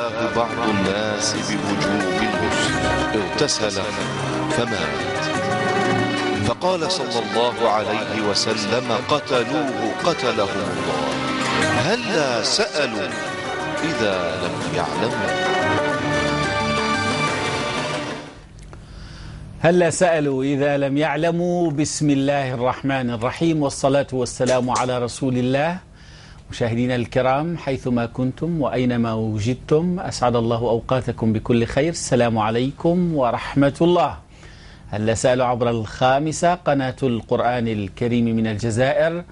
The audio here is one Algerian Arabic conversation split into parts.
بعض الناس بوجوب الغسل، اغتسل فمات، فقال صلى الله عليه وسلم: قتلوه قتلهم الله، هلا سألوا إذا لم يعلموا. هلا سألوا إذا لم يعلموا. بسم الله الرحمن الرحيم، والصلاة والسلام على رسول الله. مشاهدينا الكرام حيثما كنتم وأينما وجدتم، أسعد الله أوقاتكم بكل خير. السلام عليكم ورحمة الله. هلا سألوا عبر الخامسة، قناة القرآن الكريم من الجزائر،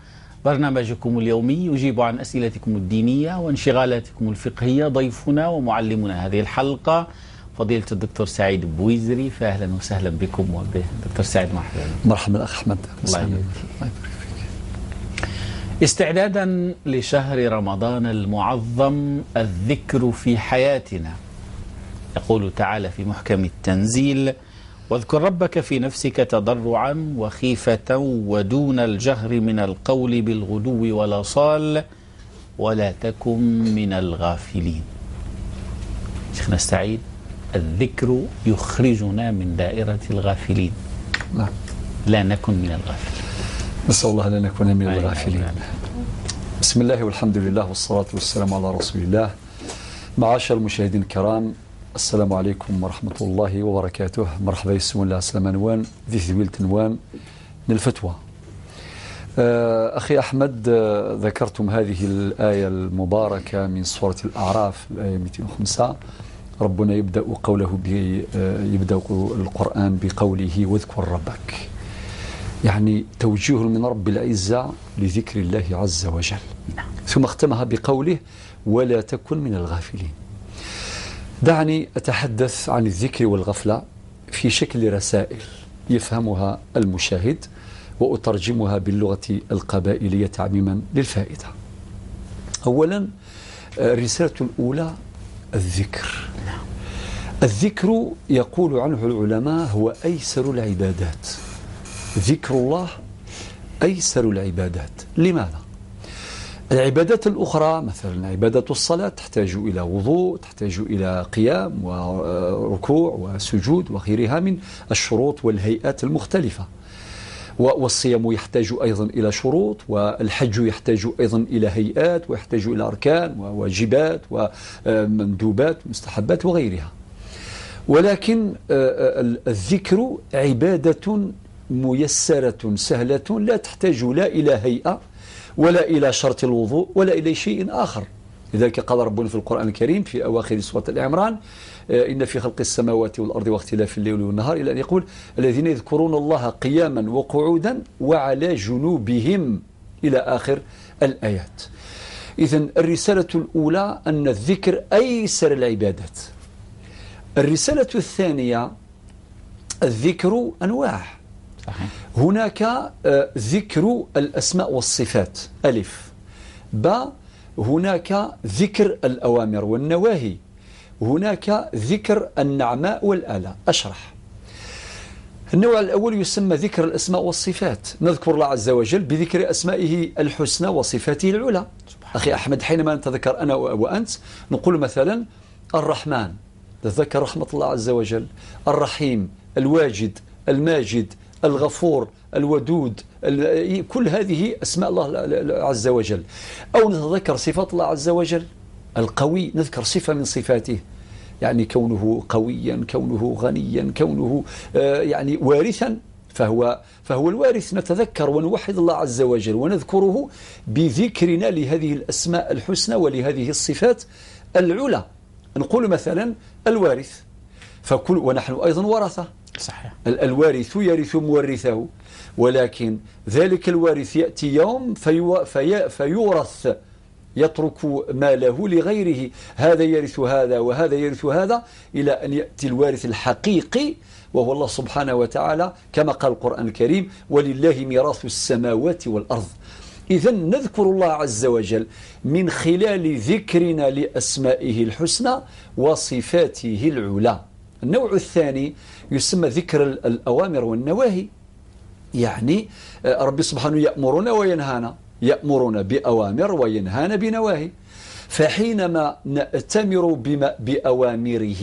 برنامجكم اليومي يجيب عن أسئلتكم الدينية وانشغالاتكم الفقهية. ضيفنا ومعلمنا هذه الحلقة فضيلة الدكتور سعيد بويزري، فأهلا وسهلا بكم وبه. دكتور سعيد مرحبا. مرحبا الأخ أحمد. الله يبارك فيك. استعدادا لشهر رمضان المعظم، الذكر في حياتنا. يقول تعالى في محكم التنزيل: واذكر ربك في نفسك تضرعا وخيفة ودون الجهر من القول بالغدو والآصال ولا تكن من الغافلين. شيخنا السعيد، الذكر يخرجنا من دائرة الغافلين. نعم، لا نكن من الغافلين. نسأل الله أن نكون من الغافلين. بسم الله والحمد لله والصلاة والسلام على رسول الله. معاشر المشاهدين الكرام، السلام عليكم ورحمة الله وبركاته. مرحبا يسون الله سلام نوان ذي ثويل تنوان للفتوى. أخي أحمد، ذكرتم هذه الآية المباركة من سورة الأعراف، الآية 205. ربنا يبدأ قوله يبدأ القرآن بقوله: واذكر ربك، يعني توجيه من رب العزة لذكر الله عز وجل. ثم اختمها بقوله: ولا تكن من الغافلين. دعني أتحدث عن الذكر والغفلة في شكل رسائل يفهمها المشاهد، وأترجمها باللغة القبائلية تعميما للفائدة. أولا، الرسالة الأولى: الذكر. الذكر يقول عنه العلماء هو أيسر العبادات. ذكر الله أيسر العبادات. لماذا؟ العبادات الأخرى مثلا عبادة الصلاة تحتاج إلى وضوء، تحتاج إلى قيام وركوع وسجود وغيرها من الشروط والهيئات المختلفة، والصيام يحتاج أيضا إلى شروط، والحج يحتاج أيضا إلى هيئات، ويحتاج إلى أركان وواجبات ومندوبات ومستحبات وغيرها. ولكن الذكر عبادة ميسرة سهلة، لا تحتاج لا إلى هيئة ولا إلى شرط الوضوء ولا إلى شيء آخر. لذلك قال ربنا في القرآن الكريم في أواخر سورة العمران: إن في خلق السماوات والأرض واختلاف الليل والنهار، إلى أن يقول: الذين يذكرون الله قياما وقعودا وعلى جنوبهم، إلى آخر الآيات. إذن الرسالة الأولى أن الذكر أيسر العبادات. الرسالة الثانية: الذكر أنواع. صحيح. هناك ذكر الأسماء والصفات، ألف باء. هناك ذكر الأوامر والنواهي، هناك ذكر النعماء والآلاء. أشرح. النوع الأول يسمى ذكر الأسماء والصفات. نذكر الله عز وجل بذكر أسمائه الحسنى وصفاته العلى. أخي أحمد، حينما نتذكر أنا وأنت نقول مثلا الرحمن، نتذكر رحمة الله عز وجل، الرحيم، الواجد، الماجد، الغفور، الودود، كل هذه أسماء الله عز وجل. أو نتذكر صفات الله عز وجل، القوي، نذكر صفة من صفاته، يعني كونه قويا، كونه غنيا، كونه يعني وارثا، فهو الوارث. نتذكر ونوحد الله عز وجل ونذكره بذكرنا لهذه الأسماء الحسنى ولهذه الصفات العلى. نقول مثلا الوارث، فكل ونحن أيضا ورثة. صحيح. الوارث يرث مورثه، ولكن ذلك الوارث يأتي يوم فيورث، يترك ماله لغيره، هذا يرث هذا وهذا يرث هذا، إلى أن يأتي الوارث الحقيقي وهو الله سبحانه وتعالى، كما قال القرآن الكريم: ولله ميراث السماوات والأرض. إذن نذكر الله عز وجل من خلال ذكرنا لأسمائه الحسنى وصفاته العلى. النوع الثاني يسمى ذكر الأوامر والنواهي، يعني ربي سبحانه يأمرنا وينهانا، يأمرنا بأوامر وينهانا بنواهي. فحينما نأتمر بأوامره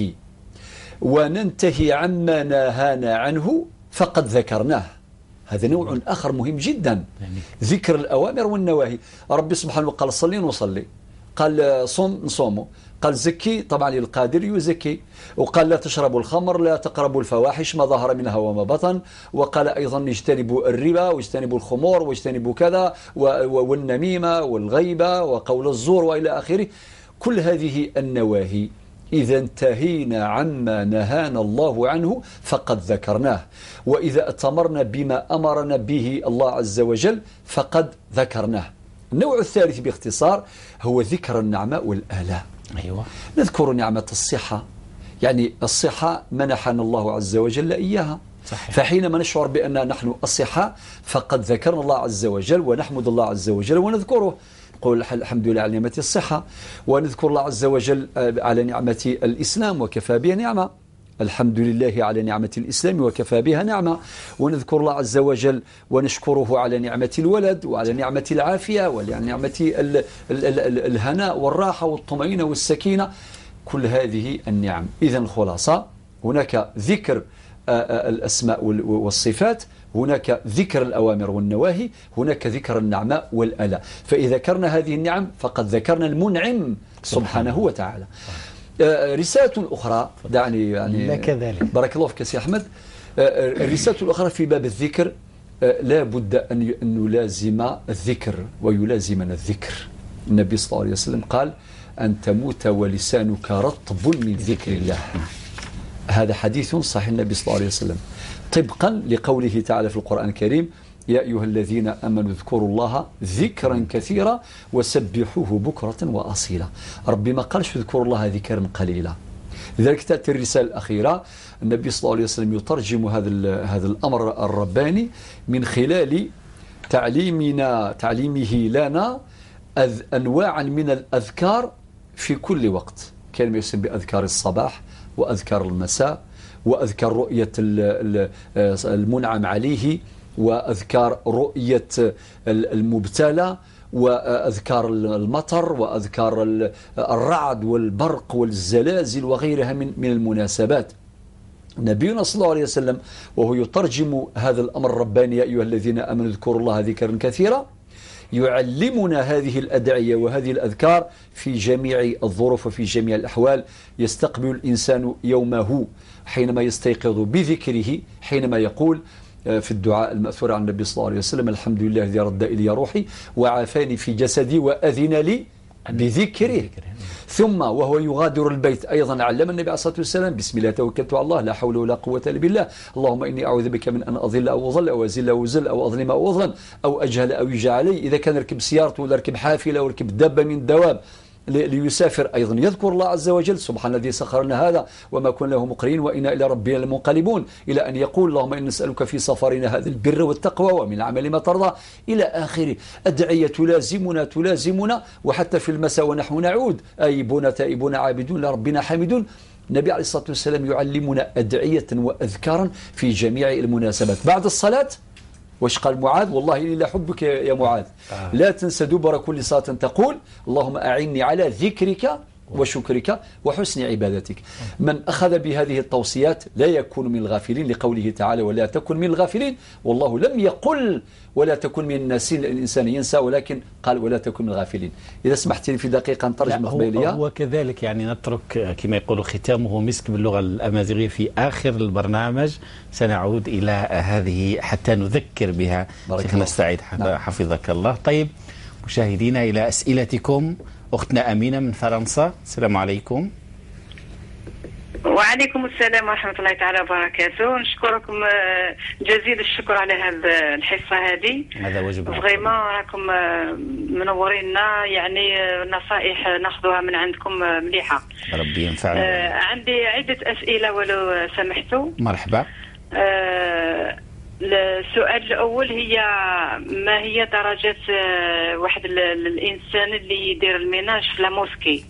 وننتهي عما نهانا عنه فقد ذكرناه. هذا نوع آخر مهم جدا، ذكر الأوامر والنواهي. ربي سبحانه قال صلي نصلي، قال صم نصومه، قال زكي طبعا للقادر يزكي، وقال لا تشربوا الخمر، لا تقربوا الفواحش ما ظهر منها وما بطن، وقال أيضا اجتنبوا الربا واجتنبوا الخمور واجتنبوا كذا والنميمة والغيبة وقول الزور وإلى آخره. كل هذه النواهي إذا انتهينا عما نهانا الله عنه فقد ذكرناه، وإذا أتمرنا بما أمرنا به الله عز وجل فقد ذكرناه. النوع الثالث باختصار هو ذكر النعماء والآلاء. أيوة. نذكر نعمة الصحة، يعني الصحة منحنا الله عز وجل إياها. صحيح. فحينما نشعر بأن نحن الصحة فقد ذكرنا الله عز وجل ونحمد الله عز وجل ونذكره، نقول الحمد لله على نعمة الصحة، ونذكر الله عز وجل على نعمة الإسلام وكفى بها نعمة، الحمد لله على نعمة الإسلام وكفى بها نعمة، ونذكر الله عز وجل ونشكره على نعمة الولد وعلى نعمة العافية وعلى نعمة الهناء والراحة والطمأنينة والسكينة، كل هذه النعم. إذن الخلاصة، هناك ذكر الأسماء والصفات، هناك ذكر الأوامر والنواهي، هناك ذكر النعماء والآلاء. فإذا ذكرنا هذه النعم فقد ذكرنا المنعم سبحانه وتعالى. رسالة أخرى دعني يعني كذلك، بارك الله فيك سي أحمد. الرسالة الأخرى في باب الذكر، لا بد أن نلازم الذكر ويلازمنا الذكر. النبي صلى الله عليه وسلم قال أن تموت ولسانك رطب من ذكر الله. هذا حديث صحيح النبي صلى الله عليه وسلم، طبقا لقوله تعالى في القرآن الكريم يا أيها الذين أمنوا اذكروا الله ذكرا كثيرا وسبحوه بكرة وأصيلا. ربي ما قالش اذكروا الله ذكرا قليلا. لذلك تأتي الرسالة الأخيرة، النبي صلى الله عليه وسلم يترجم هذا الأمر الرباني من خلال تعليمه لنا أنواعا من الأذكار في كل وقت. كان يسمى بأذكار الصباح وأذكار المساء وأذكار رؤية المنعم عليه وأذكار رؤية المبتلى وأذكار المطر وأذكار الرعد والبرق والزلازل وغيرها من المناسبات. نبينا صلى الله عليه وسلم وهو يترجم هذا الأمر الرباني يا أيها الذين آمنوا اذكروا الله ذكرا كثيرا، يعلمنا هذه الأدعية وهذه الأذكار في جميع الظروف وفي جميع الأحوال. يستقبل الإنسان يومه حينما يستيقظ بذكره، حينما يقول في الدعاء المأثور عن النبي صلى الله عليه وسلم الحمد لله الذي رد إلي روحي وعافاني في جسدي وأذن لي بذكره. ثم وهو يغادر البيت أيضا علم النبي عليه الصلاة والسلام بسم الله توكلت على الله لا حول ولا قوة إلا بالله اللهم إني أعوذ بك من أن أضل أو أضل أو أزل أو أزل أو أظلم أو أظلم أو أجهل أو يجهل علي. إذا كان ركب سيارته ولا ركب حافلة أو ركب دابة من الدواب ليسافر أيضا يذكر الله عز وجل سبحان الذي سخر لنا هذا وما كنا له مقرين وإنا إلى ربنا لمنقلبون، إلى أن يقول اللهم إنا نسألك في سفرنا هذا البر والتقوى ومن العمل ما ترضى إلى آخره. أدعية تلازمنا تلازمنا، وحتى في المساء ونحن نعود آيبون تائبون عابدون لربنا حامدون. النبي عليه الصلاة والسلام يعلمنا أدعية وأذكارا في جميع المناسبات. بعد الصلاة واش قال معاذ؟ والله إني لأحبك يا معاذ. لا تنسى دبر كل صلاة تقول اللهم أعني على ذكرك وشكرك وحسن عبادتك. من أخذ بهذه التوصيات لا يكون من الغافلين، لقوله تعالى ولا تكن من الغافلين. والله لم يقل ولا تكن من الناسين، الإنسان ينسى، ولكن قال ولا تكن من الغافلين. إذا سمحت لي في دقيقة نترجم قبيلية. هو كذلك يعني نترك كما يقولوا ختامه مسك باللغة الأمازيغية في آخر البرنامج، سنعود إلى هذه حتى نذكر بها شيخنا السعيد. نعم. حفظك الله. طيب مشاهدينا إلى أسئلتكم. أختنا أمينة من فرنسا، السلام عليكم. وعليكم السلام ورحمة الله تعالى وبركاته. نشكركم جزيل الشكر على هذه الحصة هذه، هذا واجب. vraiment راكم منورينا، يعني نصائح ناخذها من عندكم مليحة، ربي ينفعنا. عندي عدة أسئلة ولو سمحتوا. مرحبا. السؤال الأول هي ما هي درجة واحد الإنسان اللي يدير ال ménage في la mosquée؟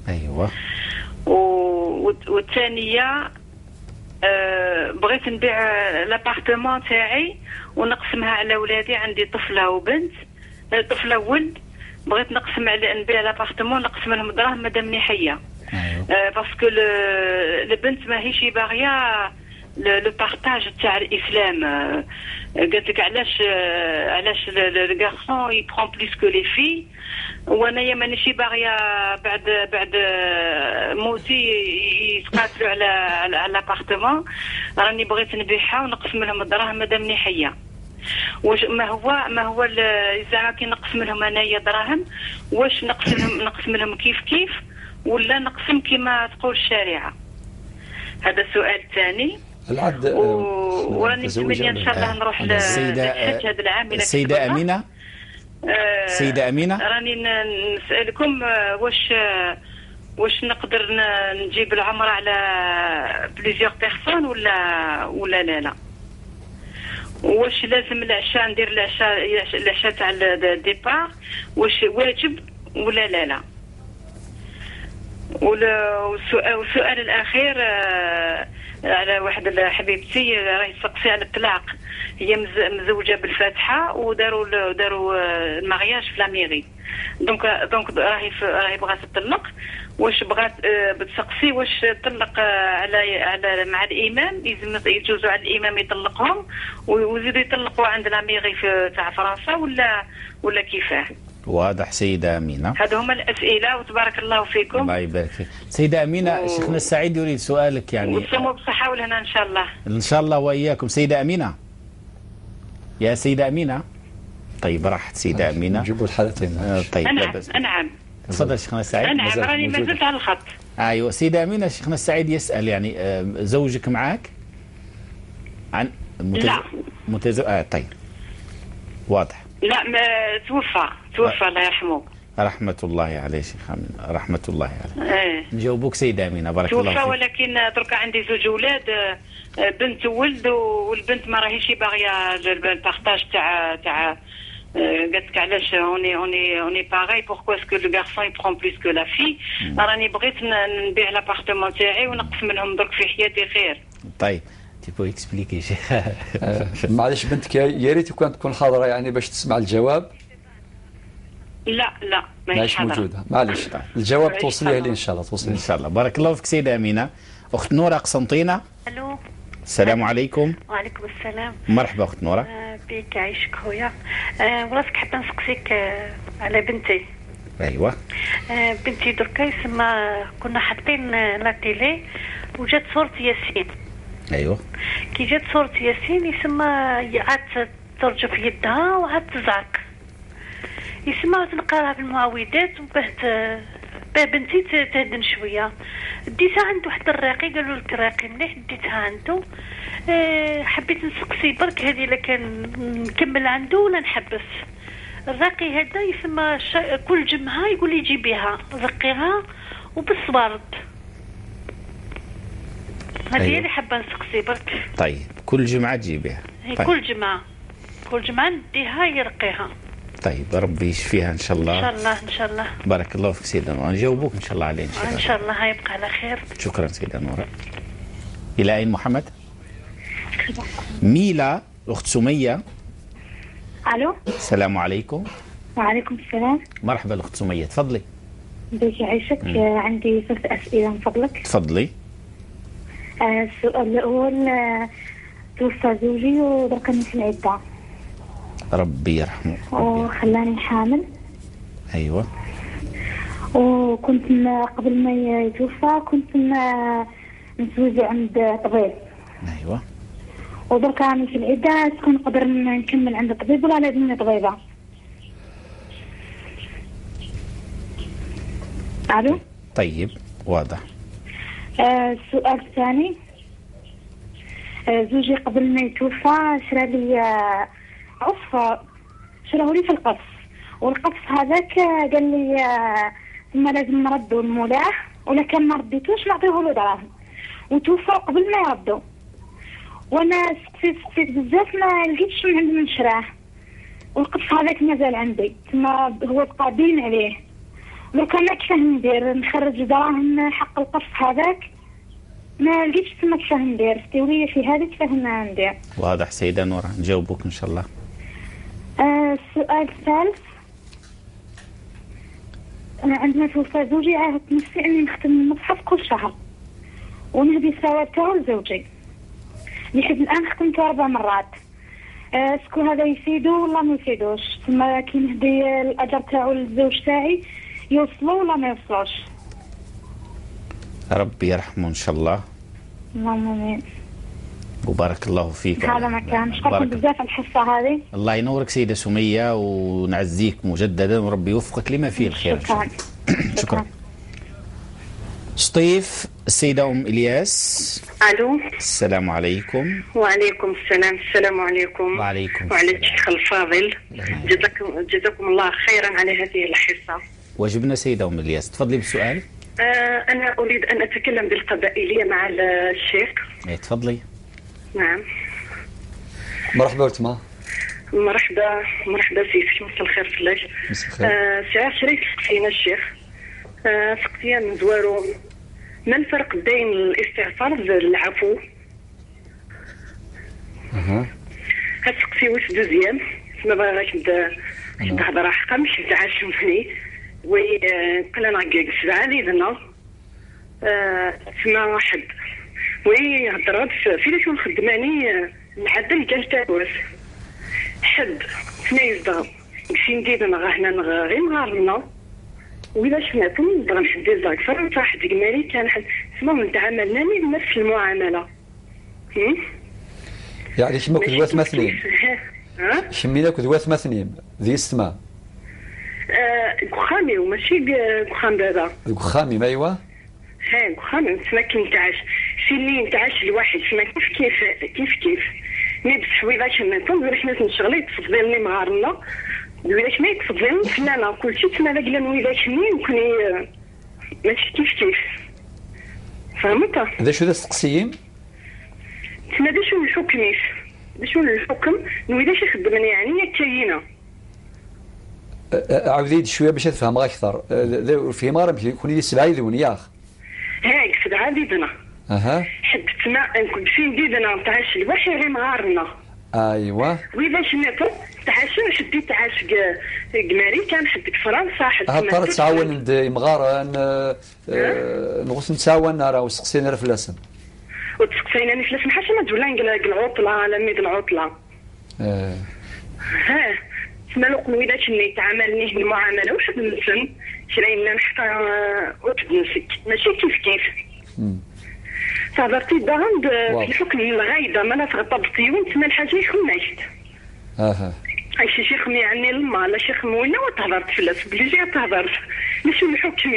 أيوة. والثانية بغيت نبيع l'appartement تاعي ونقسمها على ولادي، عندي طفلة وبنت، طفلة وولد، بغيت نقسم على نبيع l'appartement نقسم لهم الدراهم مادامني حيه. أيوه. Parce que البنت ماهيش باغية le partage تاع الاسلام. قالت لك علاش le garçon il prend plus que les filles، وانايا مانيش باغية بعد موتي يتقاتلوا على l'appartement. راني بغيت نبيعها ونقسم لهم الدراهم مادامني حيه. واش ما هو زعما كي نقسم لهم انايا دراهم، واش نقسم لهم كيف كيف ولا نقسم كما تقول الشريعة؟ هذا السؤال الثاني. العبد وراني متمنيه ان شاء الله نروح للحج هذا العام. السيدة امينه، السيدة امينه، راني نسالكم واش نقدر نجيب العمرة على plusieurs personnes ولا لا لا؟ واش لازم العشاء ندير العشاء تاع ال départ، واش واجب ولا لا لا؟ والسؤال الاخير على واحد حبيبتي راهي تسقسي على الطلاق. هي مزوجه بالفاتحة وداروا ال mariage في la mairie، donc راهي بغات تطلق. واش بغات بتسقسي واش تطلق على مع الامام؟ يلزم يجوزوا على الامام يطلقهم ويزيدوا يطلقوا عند la mairie في تاع فرنسا ولا كيفاه؟ واضح سيدة أمينة. هذو هما الأسئلة وتبارك الله فيكم. الله يبارك فيك سيدة أمينة. شيخنا السعيد يريد سؤالك يعني. وتصوموا بصحة والهنا إن شاء الله. إن شاء الله وإياكم. سيدة أمينة، يا سيدة أمينة. طيب راحت سيدة أمينة. نجيبوا الحالتين. طيب نعم نعم. تفضل شيخنا السعيد. نعم راني ما زلت على الخط. أيوه سيدة أمينة، شيخنا السعيد يسأل يعني زوجك معك؟ عن لا طيب واضح. لا ما توفى الله يرحمه. رحمة الله عليه شيخ أمين، رحمة الله عليه. نجاوبوك سيدة أمينة بارك الله فيك. توفى ولكن درك عندي زوج أولاد، بنت وولد، والبنت ما راهيش باغية ال partage تاع قالت لك علاش on est pareil، pourquoi est-ce que le garçon il prend plus que la fille. راني بغيت نبيع l'appartement تاعي ونقسم لهم درك في حياتي خير. طيب tu peux expliquer شيخ. معلش بنتك يا ريت كانت تكون حاضره يعني باش تسمع الجواب. لا لا ماهيش موجودة، معلش الجواب توصليه لي ان شاء الله. توصليه ان شاء الله. بارك الله فيك سيده امينه. اخت نوره قسنطينه. الو السلام عليكم. وعليكم السلام. مرحبا اخت نوره. بك عايشك خويا. وراسك حابة نسقسيك على بنتي. ايوه. بنتي دركا يسمى كنا حاطين la télé وجات صورة ياسين. ايوه. كي جات صورة ياسين يسمى عاد ترجف يدها وعاد تزعق. يسمى تنقراها في المعوذات وباه بنتي تهدن شوية. ديتها عند واحد الراقي، قالوا لك راقي مليح، ديتها عنده. حبيت نسقسي برك هذه الا كان نكمل عنده ولا نحبس. الراقي هذا يسمى كل جمعه يقول لي جيبيها رقيها وبالصوارد. هذه أيوه. اللي حابة نسقسي برك. طيب كل جمعه تجيبيها؟ طيب. كل جمعه نديها يرقيها. طيب ربي يشفيها ان شاء الله. ان شاء الله ان شاء الله. بارك الله فيك سيده نورة، نجاوبوك ان شاء الله عليه ان شاء الله. ان شاء الله هيبقى على خير. شكرا سيده نورة. الى اين محمد؟ ميلا اخت سميه. الو السلام عليكم. وعليكم السلام. مرحبا الاخت سميه، تفضلي. بك يعيشك. عندي 3 اسئلة من فضلك. تفضلي. السؤال الاول، توفى زوجي ودركني في العدة. ربي يرحمه. وخلاني حامل. ايوه. وكنت قبل ما يتوفى كنت نتوجه عند طبيب. ايوه. ودرك راني في العدة، est-ce que نقدر نكمل عند الطبيب ولا لازمني طبيبه؟ الو. طيب واضح. السؤال الثاني، زوجي قبل ما يتوفى شرى لي عصفة، شراه لي في القفص، والقفص هذاك قال لي ثم لازم نردو لمولاه، ولا كان ما رديتوش نعطيه له دراهم، وتوفى قبل ما يردو. وانا سقسيت بزاف ما لقيتش من عند من شراه، والقفص هذاك مازال عندي، ثم هو بقى دين عليه. درك انا كيفاه ندير؟ نخرج دراهم حق القفص هذاك ما لقيتش تما كيفاه ندير، فتولي في هذه كيفاه ندير. واضح سيده نورة، نجاوبوك ان شاء الله. السؤال الثالث، انا عندما توفى زوجي عاهدت نفسي اني نختم المصحف كل شهر ونهدي الثواب تاعو لزوجي. لحد الان ختمته 4 مرات. est-ce que هذا يفيدو ولا ما يفيدوش؟ ثم كي نهدي الاجر تاعو للزوج تاعي يوصلو ولا ما يوصلوش؟ ربي يرحمه ان شاء الله. اللهم امين. وبارك الله فيك. هذا ما كان. نشكركم بزاف على الحصة هذه. الله ينورك سيده سميه، ونعزيك مجددا وربي يوفقك لما فيه الخير. شكرا. شكرا. سطيف، السيدة ام الياس. الو، السلام عليكم. وعليكم السلام. السلام عليكم. وعليكم وعلى الشيخ الفاضل. جزاكم الله خيرا على هذه الحصة. واجبنا سيده ام الياس، تفضلي بالسؤال. انا اريد ان اتكلم بالقبائليه مع الشيخ. تفضلي. نعم. مرحبا وتما. مرحبا مرحبا سيدي، مساء الخير فلاش. مساء الخير. سي عشري سقسينا الشيخ، سقسيا من زوارو، ما الفرق بين الاستغفار والعفو؟ اها. سقسي واش deuxième ما باغاش نهضر حقا مش تعشمني وي قال انا سبعة ليدنا تما واحد وي هضرات في شو الخدماني نعدل كان تاوس حد تما يزدا كسين ديدنا غا هنا غير مغارنا وإلا شفناكم نضرب حد زاك فرنسا حد مالي كان حد تما نتعاملنا بنفس المعاملة. يعني شما كنت مثلين شمينا كنت مثلين ذي السما كخامي وماشي كخام بابا. كخامي ما ايوا. ها كخامي تما كنتعاش سنين نتعاش الواحد تما كيف كيف كيف كيف مي بصح وإلا شمنتم ولا حنا تنشغلي تفضلني مغارنا ولا ما يتفضلني فلانا كلشي تما لا قلنا وإلا شني وكني ماشي كيف كيف. فهمت؟ هذا شو ذا التقسيم؟ تما دا شو الحكم دا شو الحكم وإلا شي خدمني يعني كاينه. عاودي شوية باش تفهم اكثر. فهم غير يكون لي 7 يدون ياخ. هاك 7 ديدنا. اها. حد تما نكون ديدنا تعاش الواحد غير مغارنا. ايوا. وإذا شناتو تعاش شدي تعاش قماري كان حدك فرنسا حد تما تعاون مغارة نغوص نتعاون راه وسقسينا راه فلاسن. وتسقسينا راه فلاسن حاشا ما تقول العطلة لا ميد العطلة. ها تما لو قنويدات اللي تعاملني المعاملة واحد النسن شرينا نحط واحد نسك ماشي كيف كيف. تهضرتي داهم الحكم الغايده ما لا تغطبتي تما الحاجة يخمشت. اها. اي شي شيخ يعني الماء لا شيخ موينه وتهضرت فلاس بلي جي تهضرت ماشي الحكم.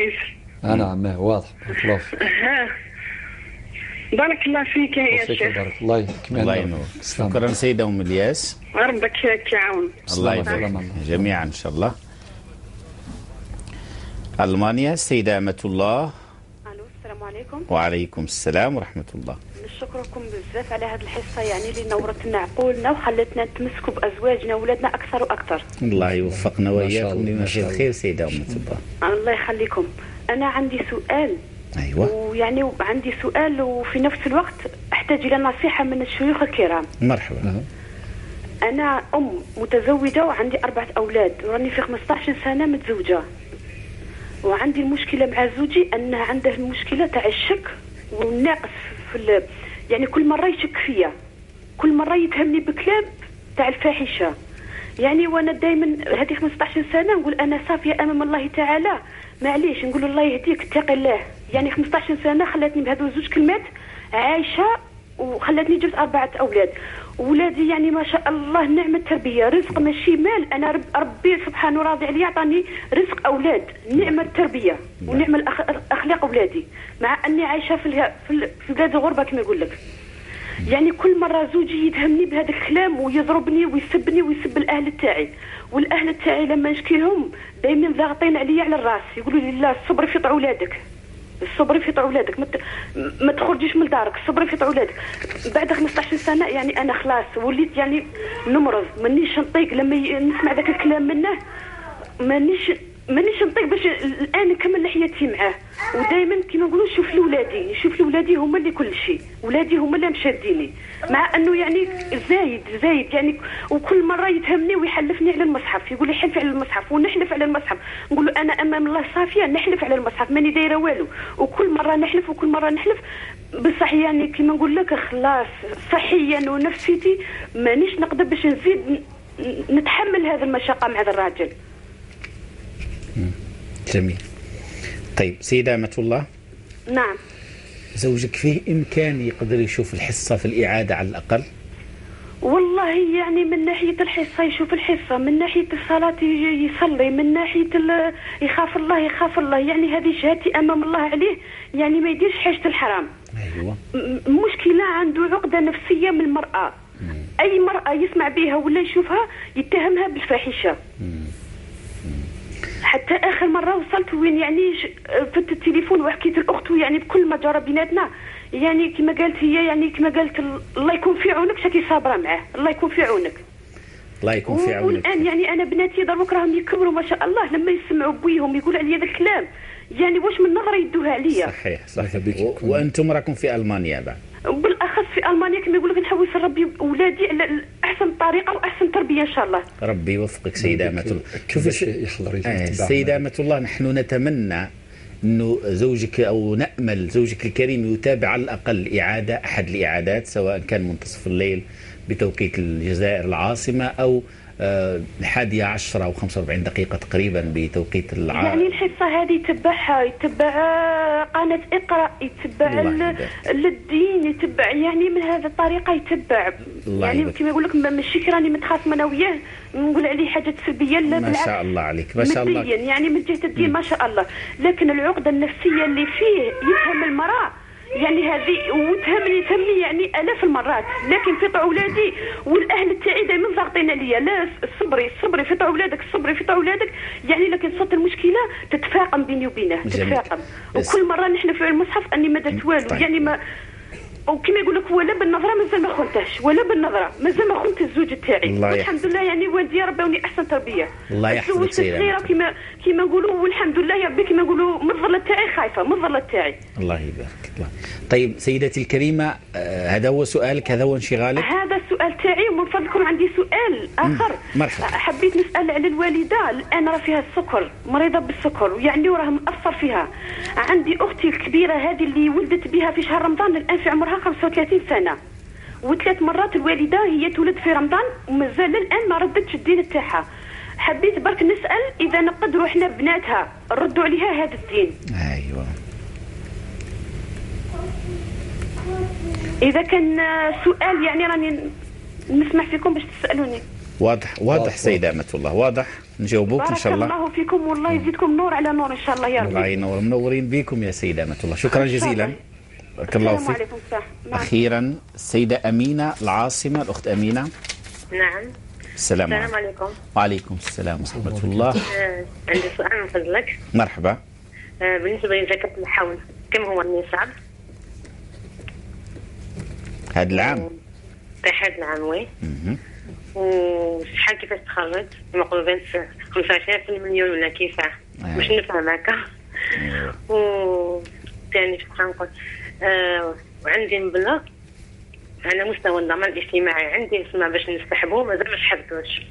نعم واضح بارك الله فيك. بارك الله فيك يا شيخ. بارك الله يكمل. الله ينور. شكرا سيده ام الياس. ربك يعاون. الله يبارك جميعا ان شاء الله. المانيا السيدة امه الله. الو السلام عليكم. وعليكم السلام ورحمة الله. نشكركم بزاف على هذه الحصة يعني اللي نورت لنا عقولنا وخلتنا نتمسكوا بازواجنا واولادنا اكثر واكثر. الله يوفقنا واياكم لما فيه الخير سيده امه الله. الله يخليكم. انا عندي سؤال. ايوه. ويعني عندي سؤال وفي نفس الوقت احتاج الى نصيحة من الشيوخ الكرام. مرحبا. انا ام متزوجة وعندي 4 اولاد وراني في 15 سنة متزوجة. وعندي المشكلة مع زوجي انه عنده المشكلة تاع الشك والناقص في يعني كل مرة يشك فيا، كل مرة يتهمني بكلام تاع الفاحشة. يعني وانا دائما هذه 15 سنة نقول انا صافية امام الله تعالى، معليش نقول الله يهديك اتقي الله. يعني 15 سنة خلاتني بهذو زوج كلمات عايشه وخلاتني جبت 4 اولاد. ولادي يعني ما شاء الله نعمه التربية، رزق ماشي مال. انا ربي سبحانه راضي عليا عطاني رزق اولاد، نعمه التربية ونعمه اخلاق اولادي، مع اني عايشه في بلاد الغربة كما يقول لك. يعني كل مرة زوجي يتهمني بهذا الكلام ويضربني ويسبني ويسب الاهل تاعي، والاهل تاعي لما نشكيهم دائما ضاغطين عليا على الراس، يقولوا لي لا صبري في طع ولادك، صبري في طع ولادك، ما تخرجيش من دارك، صبري في طع ولادك. بعد 15 سنة يعني انا خلاص وليت يعني نمرض، مانيش نطيق لما نسمع ذاك الكلام منه، مانيش مانيش نطيق باش الان نكمل حياتي معاه. ودائما كيما نقولوا نشوف لولادي، نشوف لولادي هما اللي كل شيء، ولادي هما اللي مشاديني، مع انه يعني زايد زايد يعني. وكل مرة يتهمني ويحلفني على المصحف، يقول لي حلفي على المصحف، ونحلف على المصحف، نقول له انا امام الله صافية نحلف على المصحف ماني دايرة والو. وكل مرة نحلف وكل مرة نحلف، بصح يعني كيما نقول لك خلاص صحيا ونفسيتي مانيش نقدر باش نزيد نتحمل هذا المشقة مع هذا الراجل. جميل. طيب سيدة أمة الله. نعم. زوجك فيه إمكان يقدر يشوف الحصة في الإعادة على الأقل؟ والله يعني من ناحية الحصة يشوف الحصة، من ناحية الصلاة يصلي، من ناحية يخاف الله يخاف الله، يعني هذه شهادتي أمام الله عليه، يعني ما يديرش حاجة الحرام. أيوة. مشكلة عنده عقدة نفسية من المرأة. أي مرأة يسمع بها ولا يشوفها يتهمها بالفاحشة. حتى اخر مرة وصلت وين يعني فت التليفون وحكيت لاخته يعني بكل ما جرى بيناتنا، يعني كما قالت هي، يعني كما قالت الله يكون في عونك، شاكي صابره معاه، الله يكون في عونك. الله يكون في عونك. والان يعني انا بناتي دروك راهم يكبروا ما شاء الله، لما يسمعوا بويهم يقول عليا ذا الكلام، يعني واش من نظره يدوها عليا. صحيح صحيح. وانتم راكم في المانيا بعد. بالاخص في المانيا كما يقول لك نحوس نربي اولادي على احسن طريقه واحسن تربيه ان شاء الله. ربي يوفقك سيده امة الله. شوفي السيدة امة الله، نحن نتمنى انه زوجك او نامل زوجك الكريم يتابع على الاقل اعاده، احد الاعادات، سواء كان منتصف الليل بتوقيت الجزائر العاصمة او 11:45 تقريبا بتوقيت العالم. يعني الحصة هذه يتبعها، يتبع قناة اقرا، يتبع للدين، يتبع يعني من هذه الطريقة يتبع. يعني كما يقول لك ماشي راني متخاصمه انا وياه نقول عليه حاجات سلبية، لا بالعكس. ما شاء الله عليك، ما شاء الله. يعني من جهة الدين ما شاء الله، لكن العقدة النفسية اللي فيه يفهم المراة يعني هذه، وتهمني تهمني يعني الاف المرات، لكن في طوع اولادي والاهل تاعي دائما ضاغطين عليا، لا صبري صبري في طوع اولادك، صبري في طوع اولادك، يعني لكن صوت المشكلة تتفاقم بيني وبينه، تتفاقم. وكل مرة نحلف في المصحف اني ما درت والو. طيب. يعني ما وكما يقول لك ولا بالنظرة مازال ما خنتهش، ولا بالنظرة مازال ما خنت الزوج تاعي، والحمد لله يعني والدي ربوني احسن تربيه. الله يحفظك سيدي. صغيرة كما نقولوا، والحمد لله يا ربي كما نقولوا من الظلة تاعي خايفة، من الظلة تاعي. الله يبارك الله. طيب سيدتي الكريمة، هذا هو سؤالك، هذا هو انشغالك؟ هذا السؤال تاعي، ومن فضلكم عندي سؤال اخر. مرحبا. حبيت نسال على الوالدة، الان راه فيها السكر، مريضه بالسكر ويعني وراه مأثر فيها. عندي اختي الكبيرة هذه اللي ولدت بها في شهر رمضان، الان في عمرها 35 سنة، وثلاث مرات الوالدة هي تولد في رمضان ومازال الان ما ردتش الدين تاعها. حبيت برك نسال اذا نقدروا احنا بناتها نردوا عليها هذا الدين. ايوه. اذا كان سؤال يعني راني نسمح فيكم باش تسالوني. واضح واضح سيدة أمة الله، واضح، نجاوبوك إن شاء الله. بارك الله فيكم والله يزيدكم نور على نور إن شاء الله يا رب. الله ينور، منورين بكم يا سيدة أمة الله، شكرا جزيلا. بارك الله فيك. السلام عليكم. أخيرا السيدة أمينة العاصمة، الأخت أمينة. نعم. السلام عليكم. وعليكم السلام ورحمة الله. عندي سؤال من فضلك. مرحبا. بالنسبة لزكاة الحول، كم هو النصاب؟ هذا العام؟ هذا العام oui. وشحال كيفاش تخرج؟ كما نقولوا 25 مليون ولا كيفاه؟ باش نفهم هكا. و ثاني شحال نقول وعندي مبلغ على مستوى الضمان الاجتماعي، عندي اسمه باش نسحبه مازال ما سحبتوش.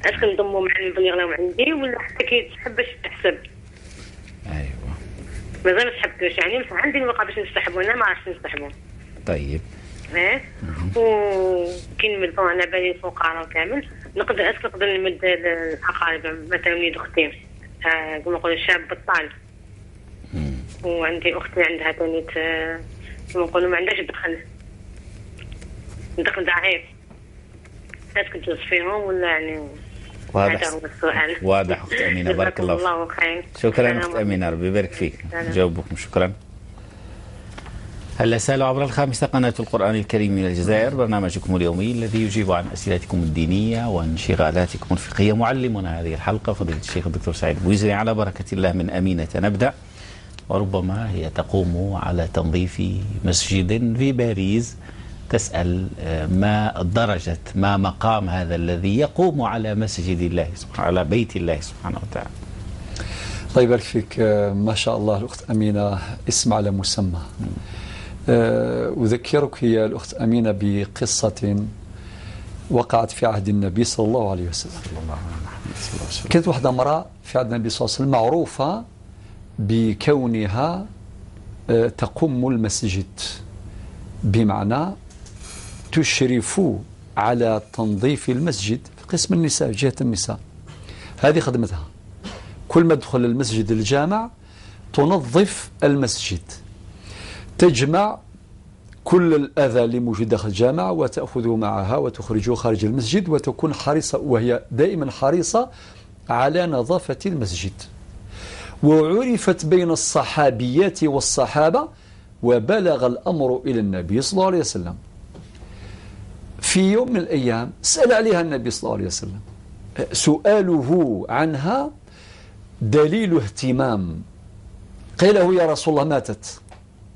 est-ce que نضمو مع المبلغ اللي عندي ولا حتى كيتسحب باش تحسب؟ ايوا مازال ما سحبتوش، يعني عندي الوقت باش نسحبو، انا ما عرفتش نسحبو. طيب ايه. وكي نمد على بالي فقراء كامل، نقدر est-ce que نقدر نمد الاقارب مثلا وليد اختي كما نقولوا شاب بطال، وعندي اختي عندها ثاني كما نقولوا ما عندهاش دخل، دخل ضعيف، est-ce que توصفيهم ولا يعني؟ واضح. هذا هو السؤال. واضح اخت امينه، بارك الله فيك. شكرا اخت امينه، ربي يبارك فيك. نجاوبكم، شكرا. هلا سالوا عبر الخامسة قناة القرآن الكريم من الجزائر، برنامجكم اليومي الذي يجيب عن أسئلتكم الدينية وانشغالاتكم الفقهية. معلمنا هذه الحلقة فضيلة الشيخ الدكتور سعيد بويزري. على بركة الله من أمينة نبدأ، وربما هي تقوم على تنظيف مسجد في باريس، تسأل ما درجة، ما مقام هذا الذي يقوم على مسجد الله سبحانه، على بيت الله سبحانه وتعالى. الله يبارك فيك. ما شاء الله الأخت أمينة اسم على مسمى. أذكرك يا الأخت أمينة بقصة وقعت في عهد النبي صلى الله عليه وسلم. كانت واحدة امرأة في عهد النبي صلى الله عليه وسلم معروفة بكونها تقوم المسجد، بمعنى تشرف على تنظيف المسجد في قسم النساء، جهة النساء. هذه خدمتها، كل ما تدخل المسجد الجامع تنظف المسجد، تجمع كل الأذى اللي موجود داخل الجامع وتأخذه معها وتخرجه خارج المسجد، وتكون حريصة، وهي دائما حريصة على نظافة المسجد. وعرفت بين الصحابيات والصحابة، وبلغ الأمر إلى النبي صلى الله عليه وسلم. في يوم من الأيام سأل عليها النبي صلى الله عليه وسلم، سؤاله عنها دليل اهتمام. قيل له يا رسول الله ماتت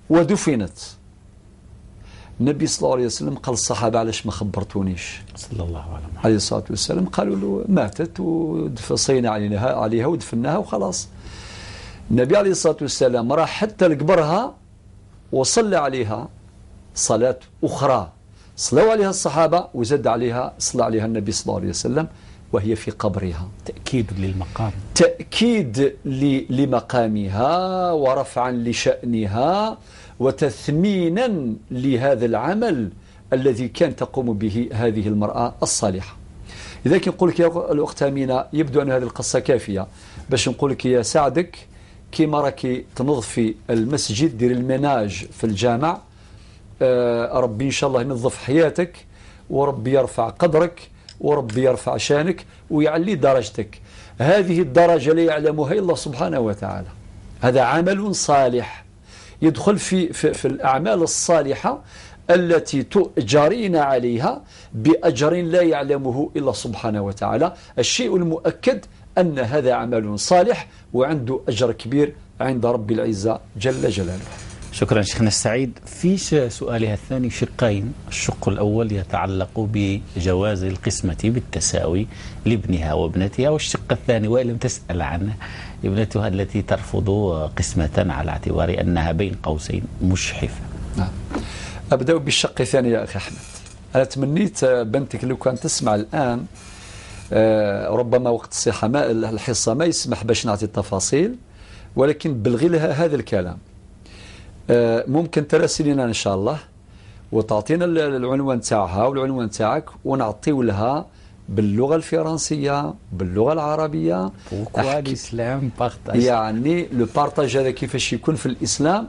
ودفنت. النبي صلى الله عليه وسلم قال الصحابة علاش ما خبرتونيش؟ صلى الله عليه الصلاة والسلام. قالوا له ماتت وصينا عليها ودفناها وخلاص. النبي عليه الصلاة والسلام راح حتى لقبرها وصلى عليها صلاة أخرى، صلوا عليها الصحابة وزاد عليها صلى عليها النبي صلى الله عليه وسلم وهي في قبرها. تأكيد للمقام، تأكيد لمقامها ورفعا لشأنها وتثمينا لهذا العمل الذي كان تقوم به هذه المرأة الصالحة. لذلك نقول لك يا الأخت أمينة، يبدو أن هذه القصة كافية باش نقول لك يا سعدك كيما راكي تنظفي المسجد، ديري ال ménage في الجامع، ربي إن شاء الله ينظف حياتك، وربي يرفع قدرك، وربي يرفع شانك ويعلي درجتك. هذه الدرجة لا يعلمها إلا الله سبحانه وتعالى. هذا عمل صالح يدخل في الأعمال الصالحة التي تؤجرين عليها بأجر لا يعلمه إلا سبحانه وتعالى. الشيء المؤكد أن هذا عمل صالح وعنده أجر كبير عند رب العزة جل جلاله. شكرا شيخنا السعيد. في سؤالها الثاني شقين، الشق الأول يتعلق بجواز القسمة بالتساوي لابنها وابنتها، والشق الثاني وإن لم تسأل عنه ابنتها التي ترفض قسمة على اعتبار أنها بين قوسين مشحفة. نعم. أبدأ بالشق الثاني يا أخي أحمد. أنا تمنيت بنتك لو كانت تسمع الآن، ربما وقت الصحة ما الحصة ما يسمح باش نعطي التفاصيل، ولكن بلغي لها هذا الكلام. ممكن تراسلينا إن شاء الله وتعطينا العنوان تاعها والعنوان تاعك، ونعطيو لها باللغة الفرنسية باللغة العربية. الإسلام partage، يعني le partage هذا كيفاش يكون في الإسلام.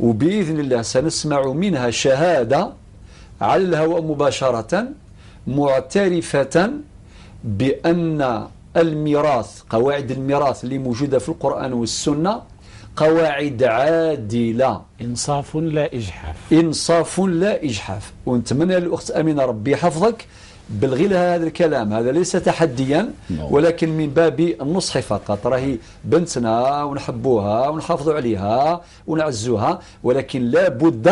وبإذن الله سنسمع منها شهادة على الهواء مباشرة معترفة بأن الميراث، قواعد الميراث اللي موجودة في القرآن والسنة قواعد عادلة، إنصاف لا إجحاف، إنصاف لا إجحاف. ونتمنى الأخت أمينة ربي يحفظك بلغي لها هذا الكلام. هذا ليس تحديا ولكن من باب النصح فقط. راهي بنتنا ونحبوها ونحافظوا عليها ونعزوها، ولكن لا بد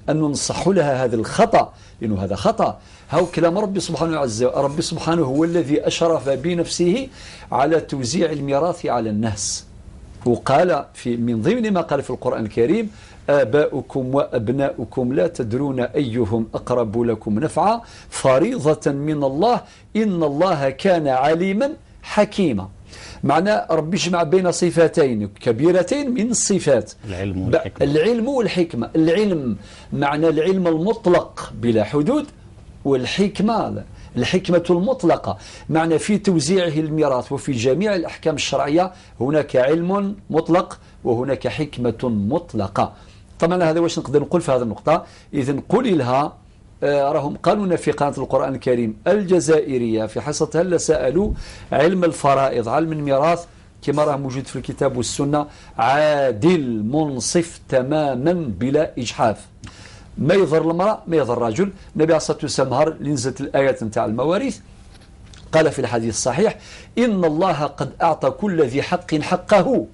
أن ننصح لها هذا الخطأ، لأنه هذا خطأ. هاو كلام ربي سبحانه عز وجل. ربي سبحانه هو الذي أشرف بنفسه على توزيع الميراث على الناس، وقال في من ضمن ما قال في القرآن الكريم: آباؤكم وأبناؤكم لا تدرون أيهم أقرب لكم نفعا فريضة من الله إن الله كان عليما حكيما. معنى ربي جمع بين صفتين كبيرتين من الصفات، العلم والحكمة. العلم والحكمة. العلم معنى العلم المطلق بلا حدود، والحكمة الحكمة المطلقة، معنى في توزيعه الميراث وفي جميع الأحكام الشرعية هناك علم مطلق وهناك حكمة مطلقة. طبعا هذا واش نقدر نقول في هذه النقطة. إذن قولي لها، راهم قالوا في قناة القرآن الكريم الجزائرية في حصة هل سألوا علم الفرائض، علم الميراث كما راه موجود في الكتاب والسنة، عادل منصف تماما بلا إجحاف، ما يضر المرأة ما يضر الرجل. النبي عليه الصلاة والسلام نهار اللي نزلت الآيات نتاع المواريث قال في الحديث الصحيح: إن الله قد أعطى كل ذي حق حقه.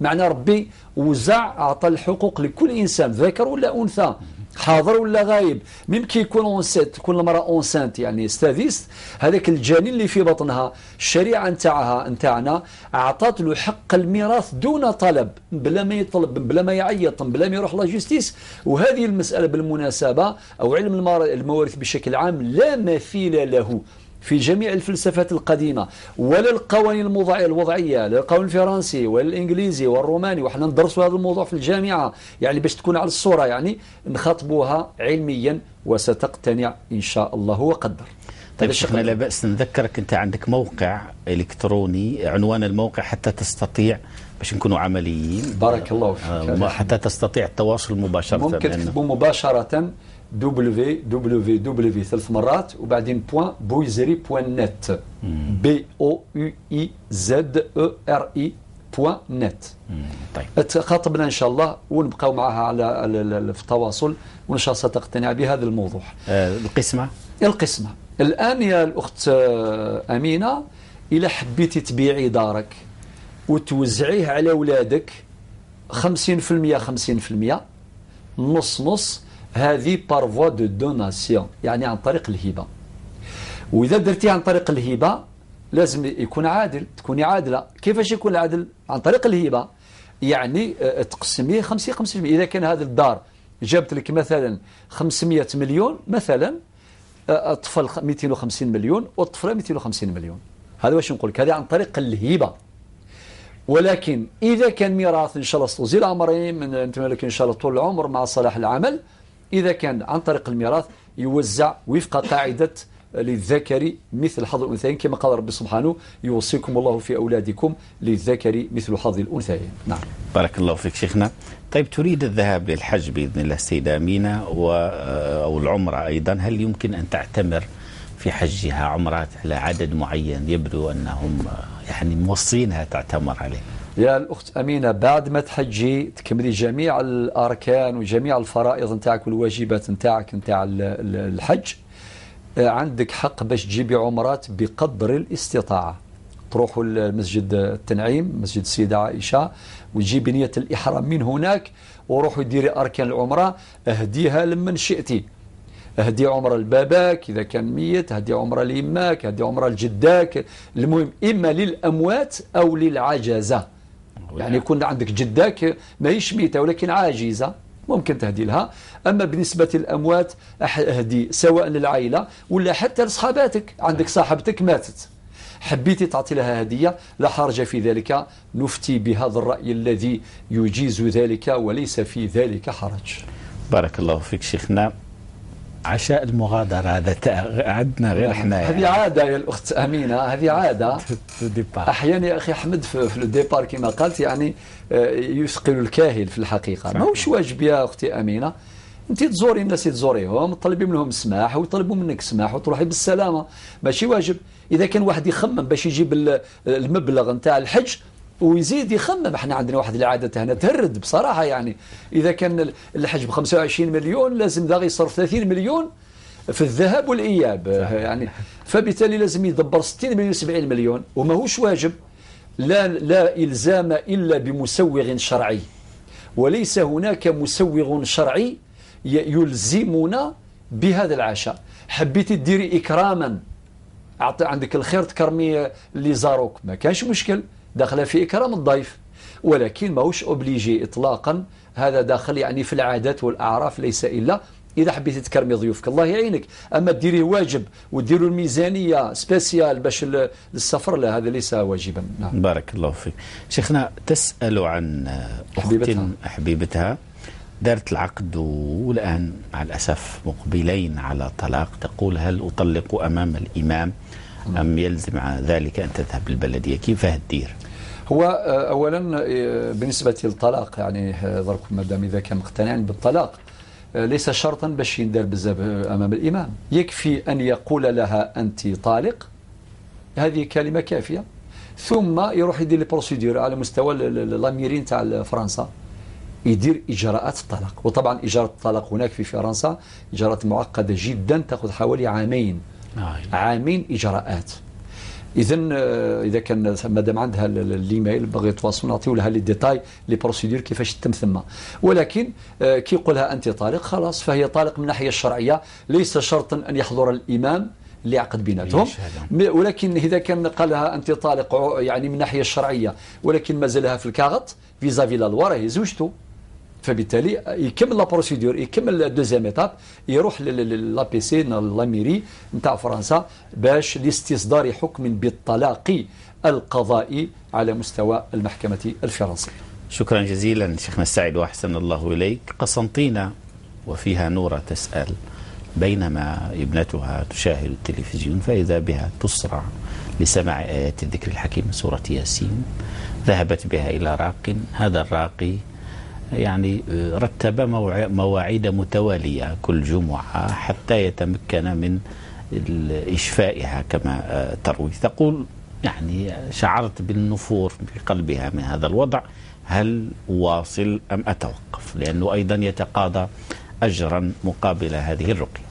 معنى ربي وزع، أعطى الحقوق لكل إنسان ذكر ولا أنثى، حاضر ولا غايب. ممكن يكون enceinte، تكون المراة enceinte يعني statiste، هذاك الجنين اللي في بطنها الشريعة نتاعها نتاعنا اعطت له حق الميراث دون طلب، بلا ما يطلب، بلا ما يعيط، بلا ما يروح la justice. وهذه المسالة بالمناسبة او علم المواريث بشكل عام لا مثيل له في جميع الفلسفات القديمة، ولا القوانين الوضعية، لا القانون الفرنسي ولا الإنجليزي والروماني. وحنا ندرسوا هذا الموضوع في الجامعة يعني باش تكون على الصورة، يعني نخاطبوها علميا وستقتنع إن شاء الله وقدر. طيب شيخنا لا بأس نذكرك، أنت عندك موقع إلكتروني، عنوان الموقع حتى تستطيع باش نكونوا عمليين. بارك الله فيك. حتى تستطيع التواصل مباشرة. ممكن تكتبوا مباشرة www 3 مرات وبعدين point bouizeri point net، B O U I Z E R I point net. طيب تخاطبنا ان شاء الله ونبقاو معها على في التواصل، وان شاء الله ستقتنع بهذا الموضوع. القسمة، القسمة الان يا الاخت امينه، الا حبيتي تبيعي دارك وتوزعيه على اولادك 50% 50%، نص نص، هذه par voie de donation، يعني عن طريق الهبة. واذا درتي عن طريق الهبة لازم يكون عادل، تكوني عادلة. كيفاش يكون العدل عن طريق الهبة؟ يعني تقسميه 50 50. اذا كان هذا الدار جابت لك مثلا 500 مليون مثلا، الطفل 250 مليون والطفله 250 مليون. هذا واش نقول لك، هذه عن طريق الهبة. ولكن اذا كان ميراث ان شاء الله توزيع العمرين، نتمنى لك ان شاء الله طول العمر مع صلاح العمل، إذا كان عن طريق الميراث يوزع وفق قاعدة للذكر مثل حظ الأنثيين، كما قال ربي سبحانه يوصيكم الله في أولادكم للذكر مثل حظ الأنثيين. نعم. بارك الله فيك شيخنا. طيب تريد الذهاب للحج بإذن الله السيدة أمينة أو العمرة أيضا، هل يمكن أن تعتمر في حجها عمرات على عدد معين يبدو أنهم يعني موصينها تعتمر عليه؟ يا الأخت أمينة، بعد ما تحجي تكملي جميع الأركان وجميع الفرائض نتاعك والواجبات نتاعك نتاع الحج، عندك حق باش تجيبي عمرات بقدر الاستطاعة. تروحوا لمسجد التنعيم، مسجد السيدة عائشة، وتجيبي نية الإحرام من هناك، وروحوا ديري أركان العمرة، اهديها لمن شئتي. اهدي عمرة لباباك إذا كان ميت، اهدي عمرة ليماك، اهدي عمرة لجداك، المهم إما للأموات أو للعجزة. يعني يكون عندك جداك ماهيش ميتة ولكن عاجزة ممكن تهدي لها. أما بالنسبة للأموات أهدي سواء للعائلة ولا حتى لصحاباتك. عندك صاحبتك ماتت حبيتي تعطي لها هدية، لا حرج في ذلك، نفتي بهذا الرأي الذي يجيز ذلك وليس في ذلك حرج. بارك الله فيك شيخنا. عشاء المغادرة هذا عندنا غير احنا يعني. هذه عادة يا الأخت أمينة، هذه عادة. أحيانا يا أخي أحمد في ال départ كما قالت يعني يثقل الكاهل في الحقيقة. ماهوش واجب يا أختي أمينة، أنت تزوري الناس تزوريهم، تطلبي منهم السماح ويطلبوا منك السماح وتروحي بالسلامة، ماشي واجب. إذا كان واحد يخمم باش يجيب المبلغ نتاع الحج ويزيد يخمم، احنا عندنا واحد العادة هنا تهرد بصراحة، يعني اذا كان الحج ب 25 مليون لازم ذا يصرف 30 مليون في الذهاب والاياب يعني، فبالتالي لازم يدبر 60 مليون 70 مليون، وماهوش واجب. لا الزام الا بمسوغ شرعي، وليس هناك مسوغ شرعي يلزمنا بهذا العشاء. حبيتي ديري اكراما، عندك الخير تكرمي اللي زاروك، ما كانش مشكل، داخله في إكرام الضيف، ولكن ماهوش obligé إطلاقا. هذا داخل يعني في العادات والأعراف ليس إلا. إذا حبيتي تكرمي ضيوفك الله يعينك، أما ديري واجب وديروا الميزانية spéciale باش للسفر، لا، هذا ليس واجبا. نعم. بارك الله فيك شيخنا. تسأل عن أخت حبيبتها دارت العقد والآن مع الأسف مقبلين على طلاق، تقول هل أطلق أمام الإمام أم يلزم ذلك أن تذهب للبلدية؟ كيف هتدير؟ هو أولا بالنسبة للطلاق يعني درك مادام إذا كان مقتنعا بالطلاق ليس شرطا باش يندار بزاف أمام الإمام، يكفي أن يقول لها أنت طالق، هذه كلمة كافية، ثم يروح يدير les procédures على مستوى la mairie تاع فرنسا، يدير إجراءات الطلاق. وطبعا إجراءات الطلاق هناك في فرنسا إجراءات معقدة جدا، تأخذ حوالي عامين. عامين إجراءات. اذا اذا كان مادام عندها l'email باغي يتواصلوا نعطيو لها les détails، les procédures كيفاش تتم ثم. ولكن كي يقولها انت طالق خلاص، فهي طالق من الناحية الشرعية، ليس شرطا ان يحضر الامام اللي عقد بيناتهم. ولكن اذا كان قالها انت طالق يعني من الناحية الشرعية ولكن مازالها في الكاغط vis-à-vis la loi راهي زوجته، فبالتالي يكمل la procédure، يكمل deuxième étape، يروح l'APC، la mairie نتاع فرنسا باش لاستصدار حكم بالطلاق القضائي على مستوى المحكمة الفرنسية. شكرا جزيلا شيخنا السعيد واحسن الله اليك. قسنطينه وفيها نورة تسأل، بينما ابنتها تشاهد التلفزيون فإذا بها تسرع لسماع آيات الذكر الحكيم سورة ياسين، ذهبت بها إلى راق، هذا الراقي يعني رتب مواعيد متوالية كل جمعة حتى يتمكن من إشفائها كما تروي. تقول يعني شعرت بالنفور في قلبها من هذا الوضع، هل أواصل أم أتوقف؟ لأنه أيضا يتقاضى أجرا مقابل هذه الرقية.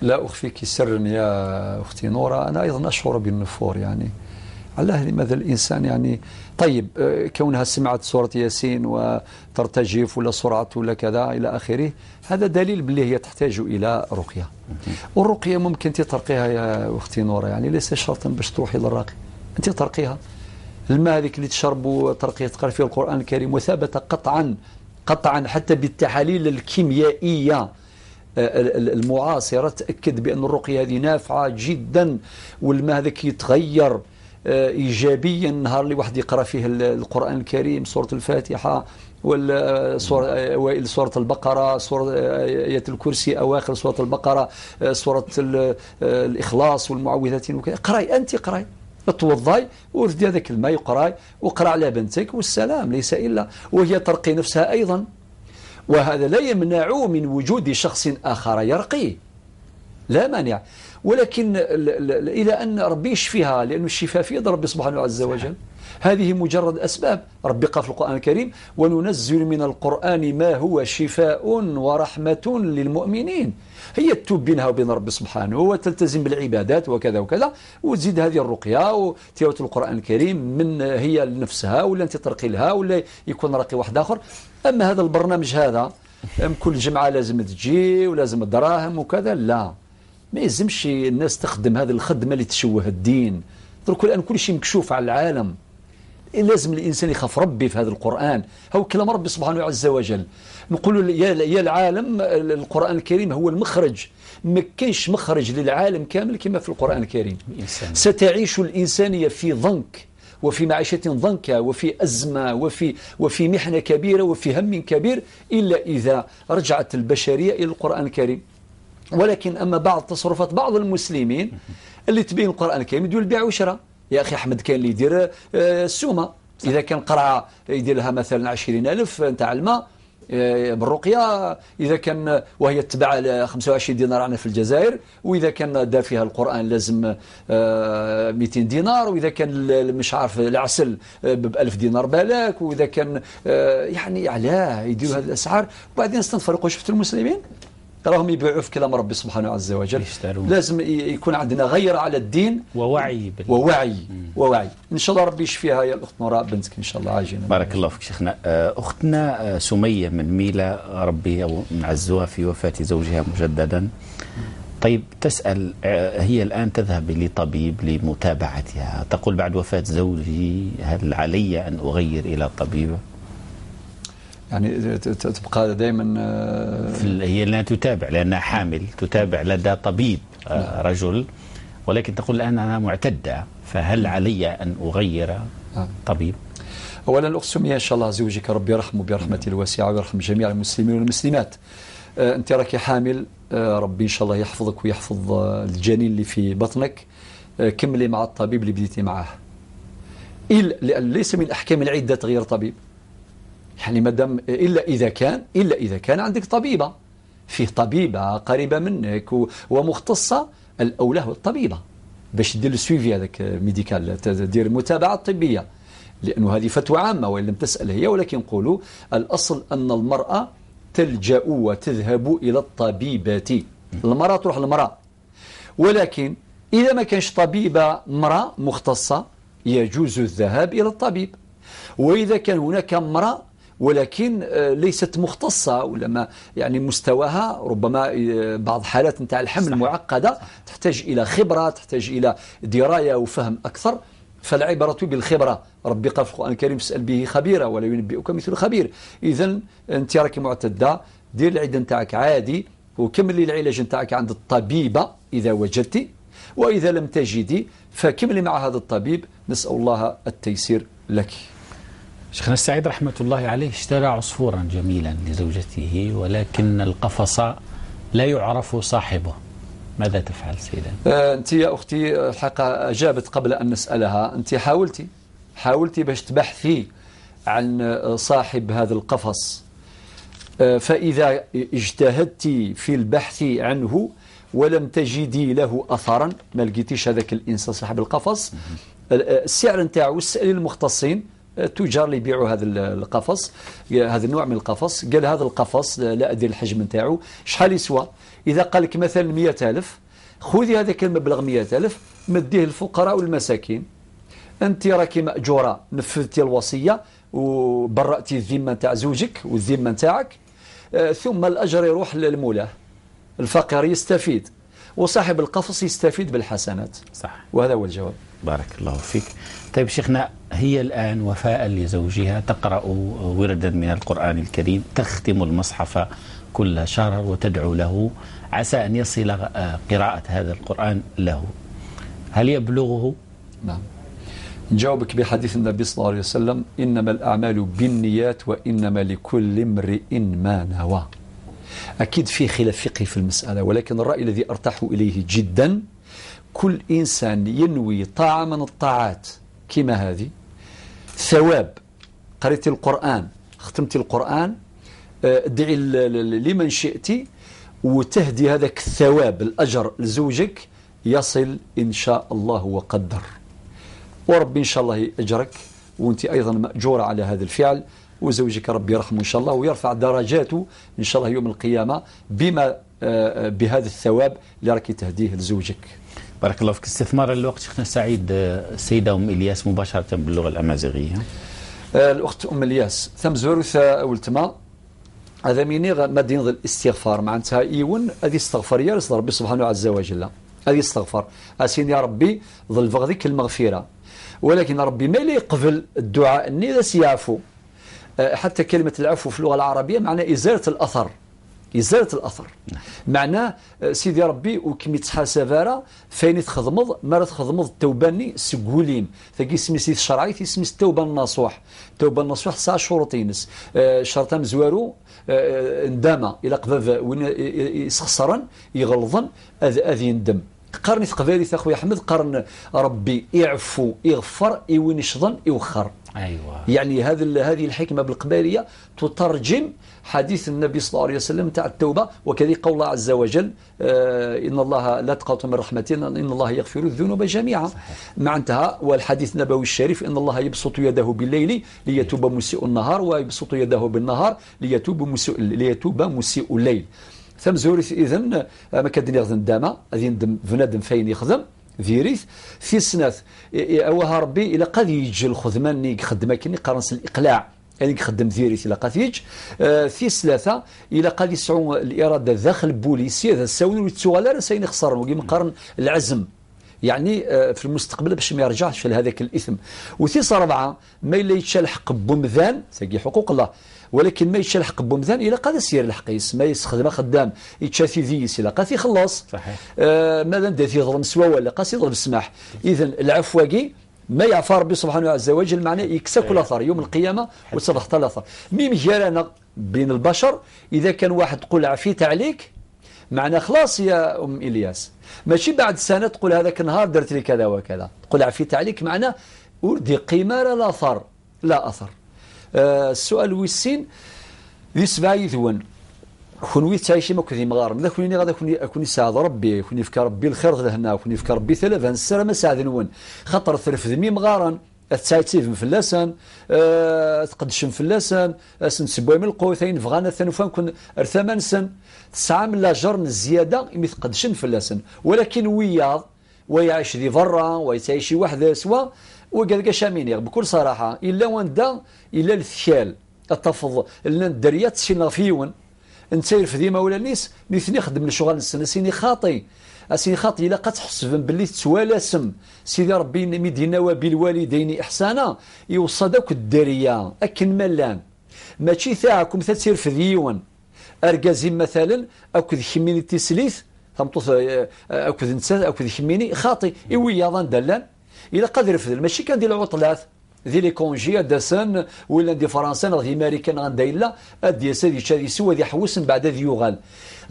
لا أخفيك سرا يا أختي نورة، أنا أيضا أشعر بالنفور، يعني علاه لماذا الإنسان يعني طيب كونها سمعت سورة ياسين وترتجف ولا سرعة ولا كذا إلى آخره، هذا دليل باللي هي تحتاج إلى رقية. والرقية ممكن ترقيها يا أختي نورة، يعني ليس شرطا باش تروحي للراقي، أنت ترقيها. الماء هذيك اللي تشربوا ترقية تقرأ فيه القرآن الكريم، وثبت قطعا قطعا حتى بالتحاليل الكيميائية المعاصرة تأكد بأن الرقية هذه نافعة جدا، والماء هذاك يتغير إيجابيا النهار اللي واحد يقرأ فيه القرآن الكريم، سورة الفاتحة ولا سورة البقرة، سورة آية الكرسي، أواخر سورة البقرة، سورة الإخلاص والمعوذتين وكذا. قراي أنت، قراي، توضاي ورفدي هذاك الماء وقراي وقرا على بنتك والسلام، ليس إلا. وهي ترقي نفسها أيضا، وهذا لا يمنع من وجود شخص آخر يرقي، لا مانع، ولكن إلى أن ربي يشفيها، لأن الشفاء في يد ربي سبحانه عز وجل. هذه مجرد أسباب. ربي قال في القرآن الكريم: وننزل من القرآن ما هو شفاء ورحمة للمؤمنين. هي تتوب بينها وبين ربي سبحانه وتلتزم بالعبادات وكذا وكذا، وتزيد هذه الرقية وتلاوة القرآن الكريم من هي لنفسها، ولا أنت ترقي لها، ولا يكون راقي واحد آخر. أما هذا البرنامج هذا كل جمعة لازم تجي ولازم الدراهم وكذا، لا، ما يلزمش الناس تخدم هذه الخدمة اللي تشوه الدين. درك الآن كل شيء مكشوف على العالم، لازم الإنسان يخاف ربي في هذا القرآن، هو كلام ربي سبحانه عز وجل. نقول يا العالم، القرآن الكريم هو المخرج، ما كاينش مخرج للعالم كامل كما في القرآن الكريم. ستعيش الإنسانية في ضنك وفي معيشة ضنكة وفي أزمة وفي محنة كبيرة وفي هم كبير، إلا إذا رجعت البشرية إلى القرآن الكريم. ولكن أما بعض تصرفات بعض المسلمين اللي تبين القرآن الكريم يدير البيع والشراء. يا أخي أحمد، كان اللي يدير السومة، إذا كان قرعة يدير لها مثلا 20,000 نتاع الماء بالرقية، إذا كان وهي تباع 25 دينار عندنا في الجزائر، وإذا كان دا فيها القرآن لازم 200 دينار، وإذا كان مش عارف العسل ب 1000 دينار بالك، وإذا كان يعني علاه يديروا هذه الأسعار. وبعدين استنفرقوا. شفت المسلمين راهم يبيعوا في كلام ربي سبحانه عز وجل. لازم يكون عندنا غيرة على الدين ووعي ووعي ووعي. إن شاء الله ربي يشفيها يا الأخت نورا بنتك إن شاء الله عاجلا. بارك الله فيك شيخنا. أختنا سمية من ميلة، ربي نعزوها في وفاة زوجها مجددا. طيب، تسأل هي الآن تذهب لطبيب لمتابعتها، تقول بعد وفاة زوجي هل علي أن أغير إلى طبيبة؟ يعني تبقى دائما هي لا تتابع لأنها حامل، تتابع لدى طبيب رجل، ولكن تقول الآن أنا معتدة، فهل علي أن أغير طبيب؟ أولا الأخت سمية إن شاء الله زوجك ربي يرحمه برحمته الواسعة ويرحم جميع المسلمين والمسلمات. أنت راكي حامل، ربي إن شاء الله يحفظك ويحفظ الجنين اللي في بطنك. كملي مع الطبيب اللي بديتي معاه، لأن ليس من أحكام العدة تغيير طبيب، يعني مادام إلا إذا كان عندك طبيبة، فيه طبيبة قريبة منك ومختصة، الأولى هو الطبيبة باش دير ال suivi هذاك médical، تدير المتابعة الطبية، لأنه هذه فتوى عامة وإن لم تسأل هي، ولكن نقولوا الأصل أن المرأة تلجأ وتذهب إلى الطبيبة، المرأة تروح للمرأة. ولكن إذا ما كانش طبيبة امرأة مختصة يجوز الذهاب إلى الطبيب، وإذا كان هناك امرأة ولكن ليست مختصة ولا ما يعني مستواها، ربما بعض حالات نتاع الحمل معقدة تحتاج إلى خبرة، تحتاج إلى دراية وفهم أكثر، فالعبرة بالخبرة. ربي قال في القرآن الكريم اسأل به خبيرا ولا ينبئك مثل خبير. إذا أنت راكي معتدة، دير العدة نتاعك عادي وكملي العلاج نتاعك عند الطبيبة إذا وجدتي، وإذا لم تجدي فكملي مع هذا الطبيب، نسأل الله التيسير لك. شيخنا السعيد رحمة الله عليه اشترى عصفورا جميلا لزوجته، ولكن القفص لا يعرف صاحبه، ماذا تفعل سيدا؟ أنت يا أختي الحقيقة أجابت قبل أن نسألها، أنت حاولتي باش تبحثي عن صاحب هذا القفص، فإذا اجتهدت في البحث عنه ولم تجدي له أثرا، ما لقيتيش هذاك الإنسان صاحب القفص، السعر نتاعو اسألي المختصين، التجار اللي يبيعوا هذا القفص، هذا النوع من القفص، قال هذا القفص لا أدري الحجم نتاعو شحال يسوى. إذا قال لك مثلا 100,000، خذي هذاك المبلغ 100,000 مديه للفقراء والمساكين. أنت راكي مأجورة، نفذتي الوصية وبرأتي الذمة نتاع زوجك والذمة نتاعك، ثم الأجر يروح للمولاه، الفقير يستفيد وصاحب القفص يستفيد بالحسنات. صح، وهذا هو الجواب. بارك الله فيك. طيب شيخنا، هي الآن وفاء لزوجها تقرأ وردا من القرآن الكريم، تختم المصحف كل شهر وتدعو له عسى أن يصل قراءة هذا القرآن له، هل يبلغه؟ نعم، نجاوبك بحديث النبي صلى الله عليه وسلم: إنما الأعمال بالنيات وإنما لكل امرئ ما نوى. أكيد في خلاف فقهي في المسألة، ولكن الرأي الذي أرتاح إليه جدا، كل إنسان ينوي طاعة من الطاعات كما هذه ثواب، قرأت القرآن، ختمت القرآن، ادعي لمن شئت وتهدي هذاك الثواب الأجر لزوجك، يصل إن شاء الله وقدر، وربي إن شاء الله أجرك، وأنت أيضا مأجورة على هذا الفعل، وزوجك ربي يرحمه إن شاء الله ويرفع درجاته إن شاء الله يوم القيامة بما بهذا الثواب اللي راكي تهديه لزوجك. بارك الله فيك. استثمار الوقت شيخنا سعيد، السيدة أم إلياس مباشرة باللغة الأمازيغية. الأخت أم إلياس ثم زوروث أولتما هذا ميني مدين الاستغفار، معناتها إيون هذه استغفر يا ربي سبحانه عز وجل، هذه استغفر أسين يا ربي ظل فغذيك المغفرة، ولكن ربي ما يقبل الدعاء إني لا سيعفو. حتى كلمة العفو في اللغة العربية معناه إزالة الأثر، إزالة الأثر، معناه سيدي ربي وكمي تحاسب فين تخدمض ما تخدمض التوباني سكولين ثقي سميتي الشرعي سميت التوبة النصوح. التوبة النصوح ساعة شروطينس، شرطا مزوارو ندامة إلى قبل وين يسخسرن يغلظن أذ يندم. قرني ثقبالي اخويا احمد، قرن ربي يعفو يغفر يوين يشظن يوخر. ايوه، يعني هذه الحكمة بالقباليه تترجم حديث النبي صلى الله عليه وسلم تاع التوبة، وكذلك قول الله عز وجل ان الله لا تقنطوا من رحمته ان الله يغفر الذنوب جميعا. معناتها والحديث النبوي الشريف ان الله يبسط يده بالليل ليتوب مسيء النهار ويبسط يده بالنهار ليتوب مسيء الليل. ثم زوريث إذن ما كدني غذن داما غادي ندم بنادم فين يخدم ذيريث في سنات أوها ربي إلى قد يجي الخدمة ني خدمة كني قرنس الإقلاع يعني يخدم ذيريث إلى قد يج في ثلاثة إلى قد يسعون الإرادة داخل البوليسية هذا الساون ويتسوغ لا ساين يخسر وكيما قرن العزم يعني في المستقبل باش ما يرجعش لهذاك الإثم. وثيس أربعة ما إلا يتشال حق بومذان تاقي حقوق الله، ولكن ما يتشال حق بومذان إلا قاد يسير الحقيس ما يستخدم خدام يتشافي ذيس إلا قاد يخلص. صحيح. ماذا ندير يظلم سوا ولا قاس يضرب السماح. إذا العفو كي ما يعفى ربي سبحانه عز وجل معناه يكسى كل أثر يوم القيامة وتصبح حتى الأثر. ميم جيرانا بين البشر إذا كان واحد تقول عفيت عليك معناه خلاص يا أم إلياس، ماشي بعد سنة تقول هذاك النهار درت لي كذا وكذا، تقول عفيت عليك معناه وردي قيمة لا أثر لا أثر. السؤال ويسين ذي سبعة يذون كون تعيشي ما كذي مغارم ذا كوني غادا كوني ساعد ربي كوني يفكر ربي الخير هنا كوني يفكر ربي ثلاثة السنة ما ساعد نون خاطر ثلث ذمي مغارا تساعد مفلسا تقدش مفلسا سنسبوي من القوثين فغانا ثنفان كون ثمان سن تسعة من لاجر الزيادة يمي تقدش مفلسا. ولكن وياض ويعيش ذي برا ويتعيش وحده سوا وقال كشاميني بكل صراحة الا وندا الا الثكال التفض لنا الدريات سينا فيون انت يرفدي ما ولا نيس نيثني خدم الشغل السنة سيني خاطي اسيني خاطي الا قد تحسب باللي توالاسم سيدي ربي مدينا وبالوالدين احسانا يوصى داك الدريه اكن ملان ماشي تاعكم تسير في ديون اركازي مثلا اكد خميني تسليث تمطوط اكد نسا اكد خميني خاطي ايويا ظن دلان الا قادر يرفد ماشي كان ديال العطلات دي لي كونجي داسن ولا دي فرنسا دي امريكان غندايلا ادي سادي شادي سوا دي حوس من بعد يغال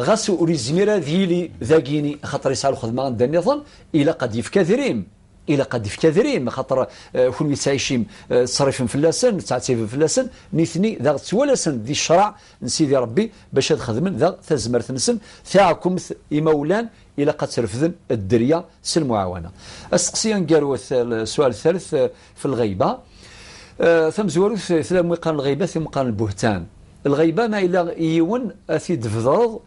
غاس وري زميره ديالي ذاكيني خاطر يسعى الخدمة غندا النظام الى قد يفكا ذريم الى قد يفكا ذريم خاطر كون يتعيشيم تصريف فلاسن تعتيف فلاسن نيثني ذا توالسن دي الشرع نسيدي ربي باش تخدم ذا تزمرت نسن تاعكم يمولان الى قد ترفذن الدريه سالمعاونه. السقسيه نقالوا السؤال الثالث في الغيبة. ثم زوارو ثلا قال الغيبة ثم قال البهتان. الغيبة ما الا يون اثي دفضرض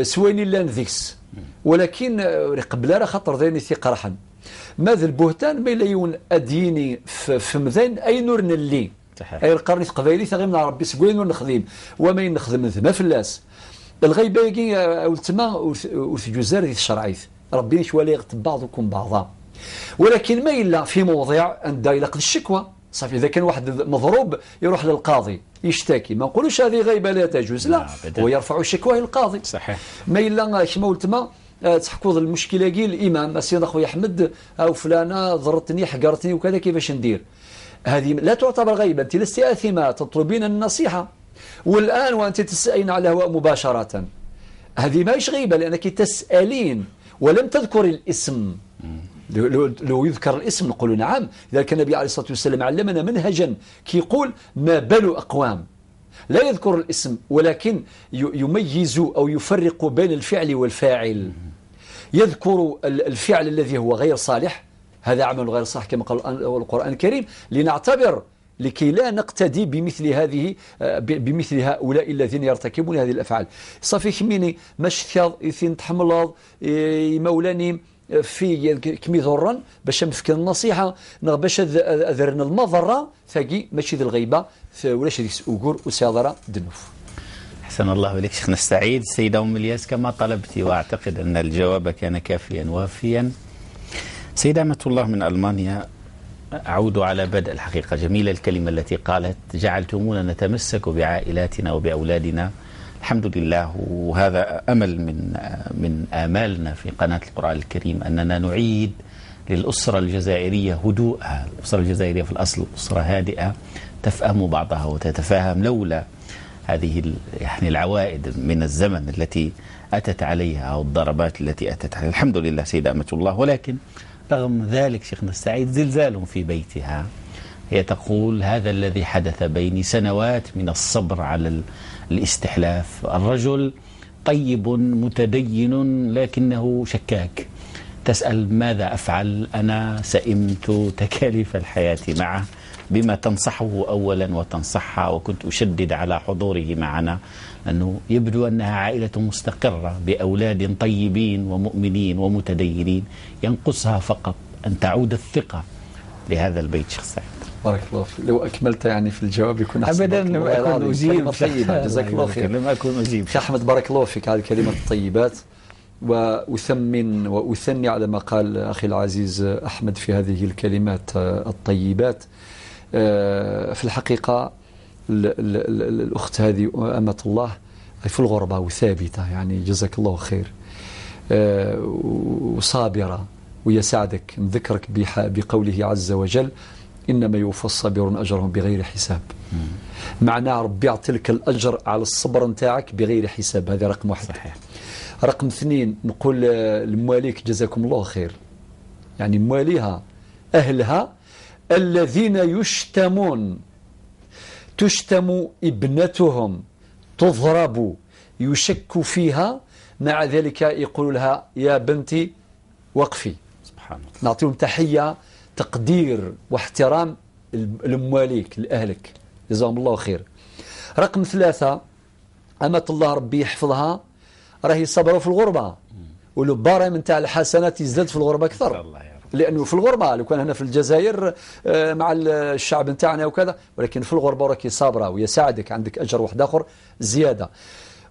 سويني لا نذكس ولكن قبل راه خاطر ذاني ثقرحا. ماذا البهتان ما الا يون اديني في مذين اي نور نلي اي القرن القبايلي ثغي من ربي سكوين نور نخدم وما نخدم ثما فلاس. الغيبة يجي ولتما وتجوزار ديال الشرعيث ربي شوالي يغتب بعضكم بعضا ولكن ما الا في موضع عند الى قد الشكوى صافي. اذا كان واحد مضروب يروح للقاضي يشتكي ما نقولوش هذه غيبه لا تجوز لا ويرفع الشكوى للقاضي صحيح. ما الا كما ولتما تحكوا المشكلة كي الامام السيد اخويا احمد او فلانه ضرتني حقرتني وكذا كيفاش ندير هذه لا تعتبر غيبه انت لست اثمه تطلبين النصيحة والآن وأنت تسألين على الهواء مباشرة هذه ماهيش غيبة لأنك تسألين ولم تذكر الاسم. لو يذكر الاسم نقول نعم. لذلك النبي عليه الصلاة والسلام علمنا منهجا كي يقول ما بال أقوام لا يذكر الاسم ولكن يميز أو يفرق بين الفعل والفاعل. يذكر الفعل الذي هو غير صالح هذا عمل غير صالح كما قال القرآن الكريم لنعتبر لكي لا نقتدي بمثل هذه بمثل هؤلاء الذين يرتكبون هذه الافعال. صافي خميني ماش ثين تحملض مولاني في كمي ضرا باش نفك النصيحة نغ باش اذرن المضرة ثاقي ماشي ذي الغيبة ولاش ديك اوغور وسيادره دنوف. احسن الله اليك شيخنا السعيد. السيدة ام الياس كما طلبتي واعتقد ان الجواب كان كافيا وافيا. سيده أمة الله من المانيا أعود على بدء الحقيقة جميلة الكلمة التي قالت جعلتمونا نتمسك بعائلاتنا وبأولادنا الحمد لله. وهذا أمل من آمالنا في قناة القرآن الكريم أننا نعيد للأسرة الجزائرية هدوءها. الأسرة الجزائرية في الأصل أسرة هادئة تفهم بعضها وتتفاهم لولا هذه يعني العوائد من الزمن التي أتت عليها أو الضربات التي أتت عليها. الحمد لله سيدة أمة الله. ولكن رغم ذلك شيخنا السعيد زلزال في بيتها. هي تقول هذا الذي حدث بيني سنوات من الصبر على الاستحلاف. الرجل طيب متدين لكنه شكاك. تسأل ماذا أفعل أنا سئمت تكاليف الحياة معه بما تنصحه أولا وتنصحها وكنت أشدد على حضوره معنا أنه يبدو أنها عائلة مستقرة بأولاد طيبين ومؤمنين ومتدينين ينقصها فقط أن تعود الثقة لهذا البيت. شيخ سعيد بارك الله فيك. لو أكملت يعني في الجواب يكون أحسن. أبدا لم أكن أجيب. طيبة جزاك الله خير. لم أكن أجيب. شيخ أحمد بارك الله فيك على الكلمات الطيبات وأثمن وأثني على ما قال أخي العزيز أحمد في هذه الكلمات الطيبات. في الحقيقة الأخت هذه أمة الله في الغربة وثابتة يعني جزاك الله خير وصابرة ويساعدك. نذكرك بقوله عز وجل إنما يوفى الصابرون أجرهم بغير حساب. معناه ربي يعطي لك الأجر على الصبر نتاعك بغير حساب. هذا رقم واحد. صحيح. رقم اثنين نقول لمواليك جزاكم الله خير. يعني مواليها أهلها الذين يشتمون تشتم ابنتهم تضرب يشك فيها مع ذلك يقول لها يا بنتي وقفي. سبحان الله. نعطيهم تحية تقدير واحترام لمواليك لأهلك جزاهم الله خير. رقم ثلاثة أمة الله ربي يحفظها راهي صبروا في الغربة و le barème نتاع الحسنات يزداد في الغربة اكثر، لانه في الغربة لو كان هنا في الجزائر مع الشعب نتاعنا وكذا، ولكن في الغربة راكي صابره ويساعدك، عندك اجر واحد اخر زيادة.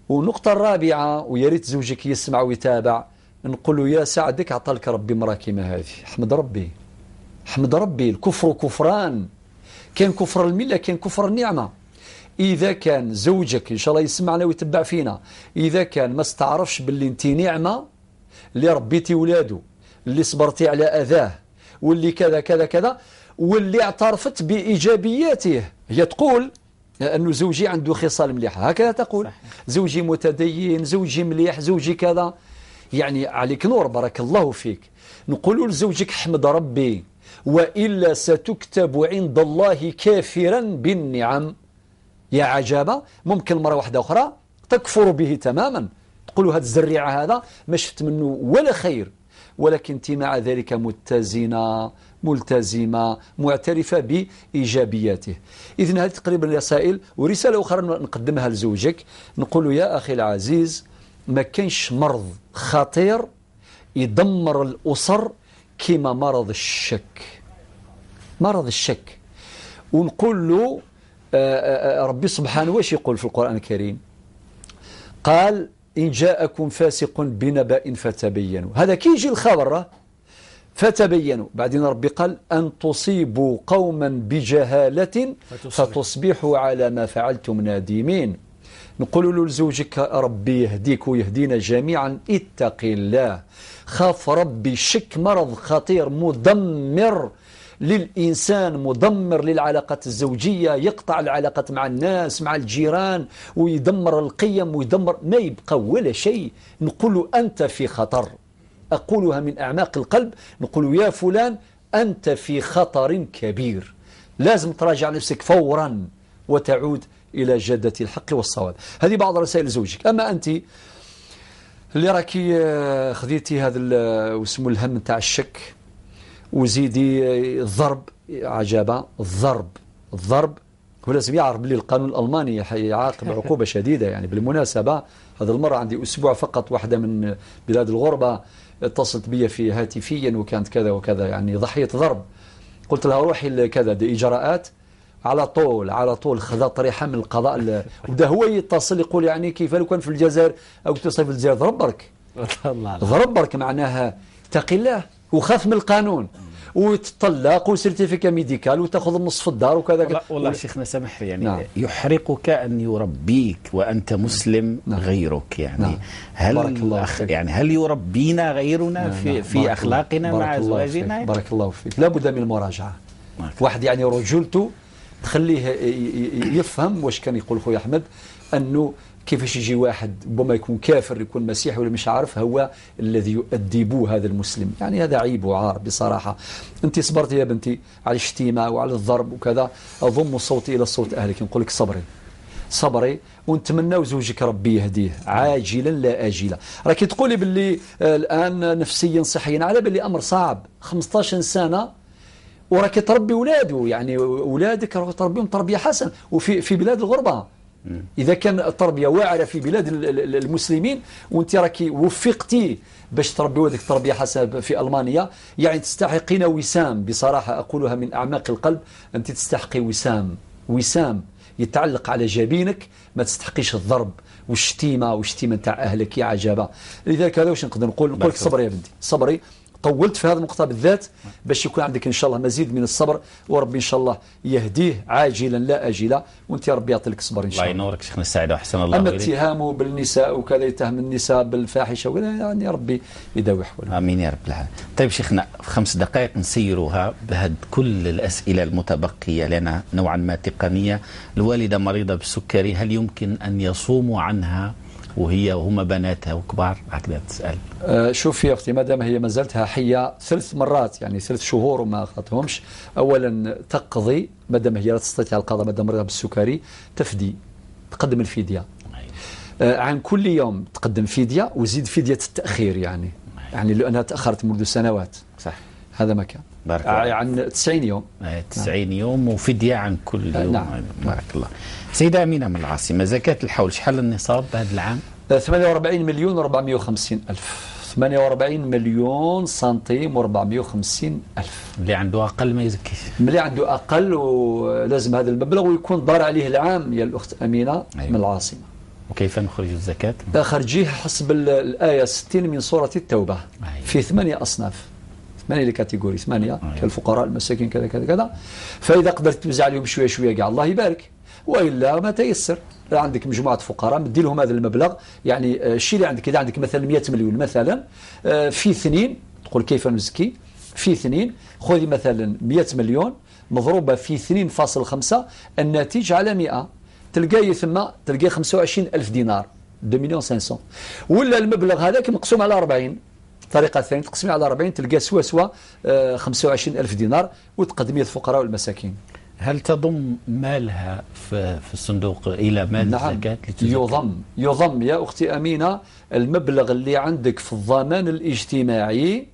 والنقطة الرابعة، ويا ريت زوجك يسمع ويتابع، نقول له يا سعدك عطالك ربي مراة كيما هذه، احمد ربي، احمد ربي. الكفر كفران، كان كفر الملة كان كفر النعمة. اذا كان زوجك ان شاء الله يسمعنا ويتبع فينا، اذا كان ما استعرفش باللي انت نعمه اللي ربيتي ولاده، اللي صبرتي على اذاه، واللي كذا كذا كذا، واللي اعترفت بايجابياته، هي تقول انه زوجي عنده خصال مليحة، هكذا تقول، صحيح. زوجي متدين، زوجي مليح، زوجي كذا، يعني عليك نور، بارك الله فيك. نقول لزوجك احمد ربي، والا ستكتب عند الله كافرا بالنعم. يا عجابه، ممكن مرة واحدة اخرى تكفر به تماما، تقول هذا الزريعه هذا ما شفت منه ولا خير، ولكن انت مع ذلك متزنة ملتزمة معترفة بايجابياته. اذن هذه تقريبا الرسائل. ورسالة اخرى نقدمها لزوجك، نقول يا اخي العزيز، ما كانش مرض خطير يدمر الاسر كما مرض الشك، مرض الشك. ونقول له ربي سبحانه واش يقول في القرآن الكريم؟ قال إن جاءكم فاسق بنبأ فتبينوا. هذا كي يجي الخبر فتبينوا، بعدين ربي قال أن تصيبوا قوما بجهالة فتصبحوا على ما فعلتم نادمين. نقول له لزوجك ربي يهديك ويهدينا جميعا، اتق الله، خاف ربي. الشك مرض خطير مدمر للإنسان، مدمر للعلاقات الزوجية، يقطع العلاقات مع الناس، مع الجيران، ويدمر القيم، ويدمر، ما يبقى ولا شيء. نقول أنت في خطر، أقولها من أعماق القلب، نقول يا فلان أنت في خطر كبير، لازم تراجع نفسك فورا وتعود إلى جادة الحق والصواب. هذه بعض رسائل زوجك. أما أنت اللي راكي خذيتي هذا واسمه الهم نتاع الشك، وزيدي الضرب، عجبة، الضرب، الضرب هو لازم يعرف بلي القانون الألماني يعاقب عقوبة شديدة. يعني بالمناسبة هذا المرة عندي أسبوع فقط، واحدة من بلاد الغربة اتصلت بي في هاتفيا وكانت كذا وكذا، يعني ضحية ضرب. قلت لها روحي كذا دي إجراءات، على طول على طول خذا طريحة من القضاء. وبدا هو يتصل يقول يعني كيف لو كان في الجزائر، أو قلت في الجزائر ضرب برك، ضرب برك، معناها اتقي الله وخاف من القانون وتطلق و certificat médical وتاخذ النص في الدار وكذا. والله شيخنا سامح يعني نعم. يحرقك ان يربيك وانت مسلم نعم. غيرك يعني نعم. هل الله يعني هل يربينا غيرنا نعم. في نعم. في اخلاقنا مع ازواجنا؟ بارك الله فيك. لابد من المراجعة. واحد يعني رجولته تخليه يفهم واش كان يقول خويا احمد، انه كيفاش يجي واحد ربما يكون كافر، يكون مسيحي ولا مش عارف، هو الذي يؤدبه هذا المسلم. يعني هذا عيب وعار بصراحة. أنت صبرتي يا بنتي على الشتيمة وعلى الضرب وكذا، أضم صوتي إلى صوت أهلك، نقول لك صبري صبري، ونتمنى زوجك ربي يهديه عاجلا لا آجلا. راكي تقولي باللي الآن نفسيا صحيا، على بالي أمر صعب، 15 سنة وراكي تربي ولاده، يعني أولادك راك تربيهم تربية حسنة، وفي في بلاد الغربة. إذا كان التربية واعرة في بلاد المسلمين وأنت راكي وفقتي باش تربي ولدك تربية حسنة في ألمانيا، يعني تستحقين وسام بصراحة، أقولها من أعماق القلب، أنت تستحقي وسام، وسام يتعلق على جبينك، ما تستحقيش الضرب والشتيمة والشتيمة نتاع أهلك يا عجبة. لذلك هذا واش نقدر نقول، نقول لك صبري يا بنتي، صبري. طولت في هذه النقطة بالذات باش يكون عندك إن شاء الله مزيد من الصبر، وربي إن شاء الله يهديه عاجلا لا آجلا، وأنت يا ربي يعطي لك الصبر إن شاء الله. الله ينورك شيخنا السعيد وأحسن الله. أما اتهامه بالنساء وكذا، يتهم النساء بالفاحشة وكذا، يعني ربي يداوي حوله. آمين يا رب العالمين. طيب شيخنا في 5 دقائق نسيروها بهد كل الأسئلة المتبقية لنا نوعا ما تقنية. الوالدة مريضة بالسكري، هل يمكن أن يصوموا عنها وهي وهما بناتها وكبار؟ هكذا تسأل. شوفي يا أختي، ما دام هي ما زالتها حية 3 مرات، يعني 3 شهور وما أخذتهمش، أولا تقضي ما دام هي لا تستطيع القضاء، ما دام مريضة بالسكري تفدي، تقدم الفدية عن كل يوم، تقدم فدية وزيد فدية التأخير، يعني لأنها تأخرت منذ سنوات. صح، هذا ما كان عن 90 يوم. 90 يوم وفدية عن كل يوم. نعم. بارك الله. سيدة أمينة من العاصمة، زكاة الحول شحال النصاب هذا العام؟ 48,450,000. 48 مليون سنتيم و450 ألف. اللي عنده أقل ما يزكيش. اللي عنده أقل ولازم هذا المبلغ ويكون دار عليه العام يا الأخت أمينة. أيوة. من العاصمة. وكيف نخرج الزكاة؟ خرجيه حسب الآية 60 من سورة التوبة. أيوة. في 8 أصناف، 8 les catégories، 8. أيوة. كالفقراء المساكين كذا كذا كذا. فإذا قدرت توزع عليهم شوية شوية كاع الله يبارك، وإلا ما تيسر. عندك مجموعة فقراء مدي لهم هذا المبلغ، يعني الشيء اللي عندك، إذا عندك مثلا 100 مليون مثلا في 2، تقول كيف نزكي؟ في 2، خذي مثلا 100 مليون مضروبة في 2.5، الناتج على 100، تلقاي ثم تلقاي 25 ألف دينار، 2 مليون 500. ولا المبلغ هذاك مقسوم على 40، الطريقة الثانية تقسمي على 40 تلقى سوا سوا 25 ألف دينار وتقدميه الفقراء والمساكين. هل تضم مالها في الصندوق إلى مال؟ نعم. الزكاة؟ يضم يا أختي أمينة المبلغ اللي عندك في الضمان الاجتماعي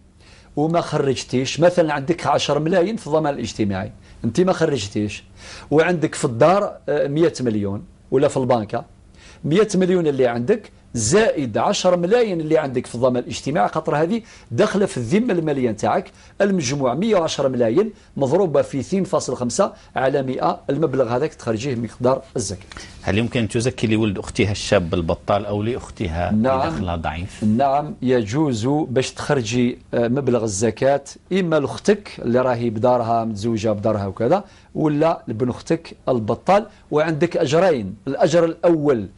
وما خرجتيش، مثلا عندك 10 ملايين في الضمان الاجتماعي أنت ما خرجتيش، وعندك في الدار 100 مليون ولا في البنكة 100 مليون اللي عندك زائد 10 ملايين اللي عندك في الضمان الاجتماعي، خاطر هذه داخله في الذمة المالية نتاعك، المجموع 110 ملايين مضروبة في 2.5 على 100، المبلغ هذاك تخرجيه مقدار الزكاة. هل يمكن تزكي لولد اختها الشاب البطال او لاختها؟ نعم. اللي دخلها ضعيف؟ نعم يجوز باش تخرجي مبلغ الزكاة اما لاختك اللي راهي بدارها متزوجة بدارها وكذا، ولا لابن اختك البطال، وعندك اجرين، الاجر الاول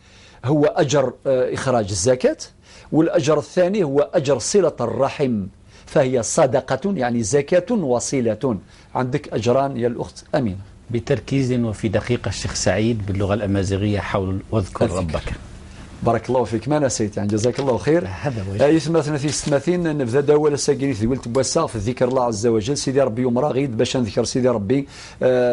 هو أجر إخراج الزكاة، والأجر الثاني هو أجر صلة الرحم، فهي صدقة يعني زكاة وصلة. عندك أجران يا الأخت أمينة. بتركيز وفي دقيقة الشيخ سعيد باللغة الأمازيغية حول واذكر ربك. بارك الله فيك، ما نسيت يعني، جزاك الله خير. هذا وجه. 36 نبدا داول ساكيني ثقلت بوسا في ذكر الله عز وجل. سيدي ربي يوم راغيد باش نذكر سيدي ربي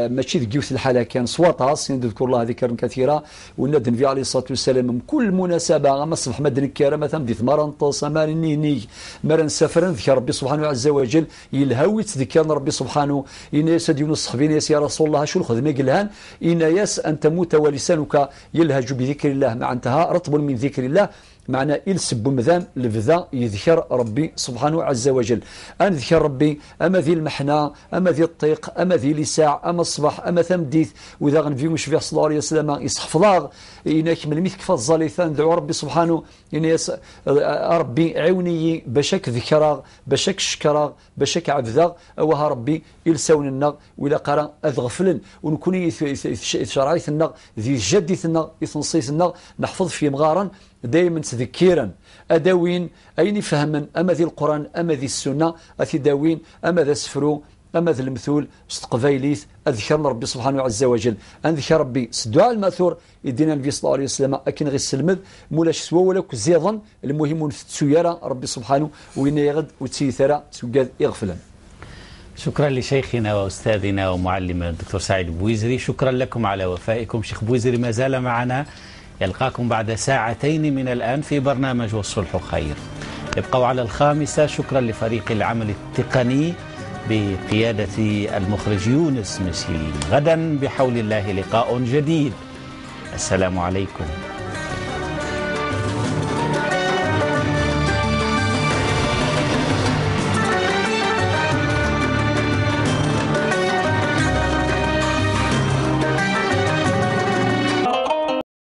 ماشي ذكيوت الحالة كان سواطاس نذكر الله ذكرا كثيرا، والنبي النبي عليه الصلاة والسلام من كل مناسبة، اما الصبح ما دنكاره مثلا ديت مرنطس ما نيني ما نسافر نذكر ربي سبحانه عز وجل، يلهوي تذكر ربي سبحانه. إن ياس يونس صحبين يا رسول الله شو الخدمة قلهان، إن ياس ان تموت ولسانك يلهج بذكر الله معناتها رطب من ذكر الله، معنى إلسب مذان لفذا يذكر ربي سبحانه عز وجل. أن ذكر ربي أما ذي المحنة، أما ذي الطيق، أما ذي لساع، أما الصباح، أما ثمديث، وإذا غنفي مش في صلى الله عليه وسلم يصحفضاغ إنك من المثك فالزاليثان ندعو ربي سبحانه إن يس ربي عوني بشك ذكرى بشك شكرا بشك عبذا وها ربي إلساون النغ وإلى قرا أذغفلن ونكون شرعيث النغ ذي جديث النغ يثنصيث النغ نحفظ في مغارا دائما تذكيرا أداوين أين فهما أما ذي القرآن أما ذي السنة أثي داوين أما ذا سفرو أما ذا المثول استقبايليث أذكر ربي سبحانه عز وجل. أنذكر ربي الدعاء الماثور يدينا النبي صلى الله عليه وسلم أكن غير السلمذ مولاش سوا ولا كزيضا المهم نفتسو ربي سبحانه وين يغد وتسيثرا سوقاد يغفلا. شكرا لشيخنا وأستاذنا ومعلمنا الدكتور سعيد بويزري، شكرا لكم على وفائكم. شيخ بويزري ما زال معنا، يلقاكم بعد ساعتين من الآن في برنامج والصلح خير. ابقوا على الخامسة. شكرا لفريق العمل التقني بقيادة المخرج يونس مسيل. غدا بحول الله لقاء جديد. السلام عليكم.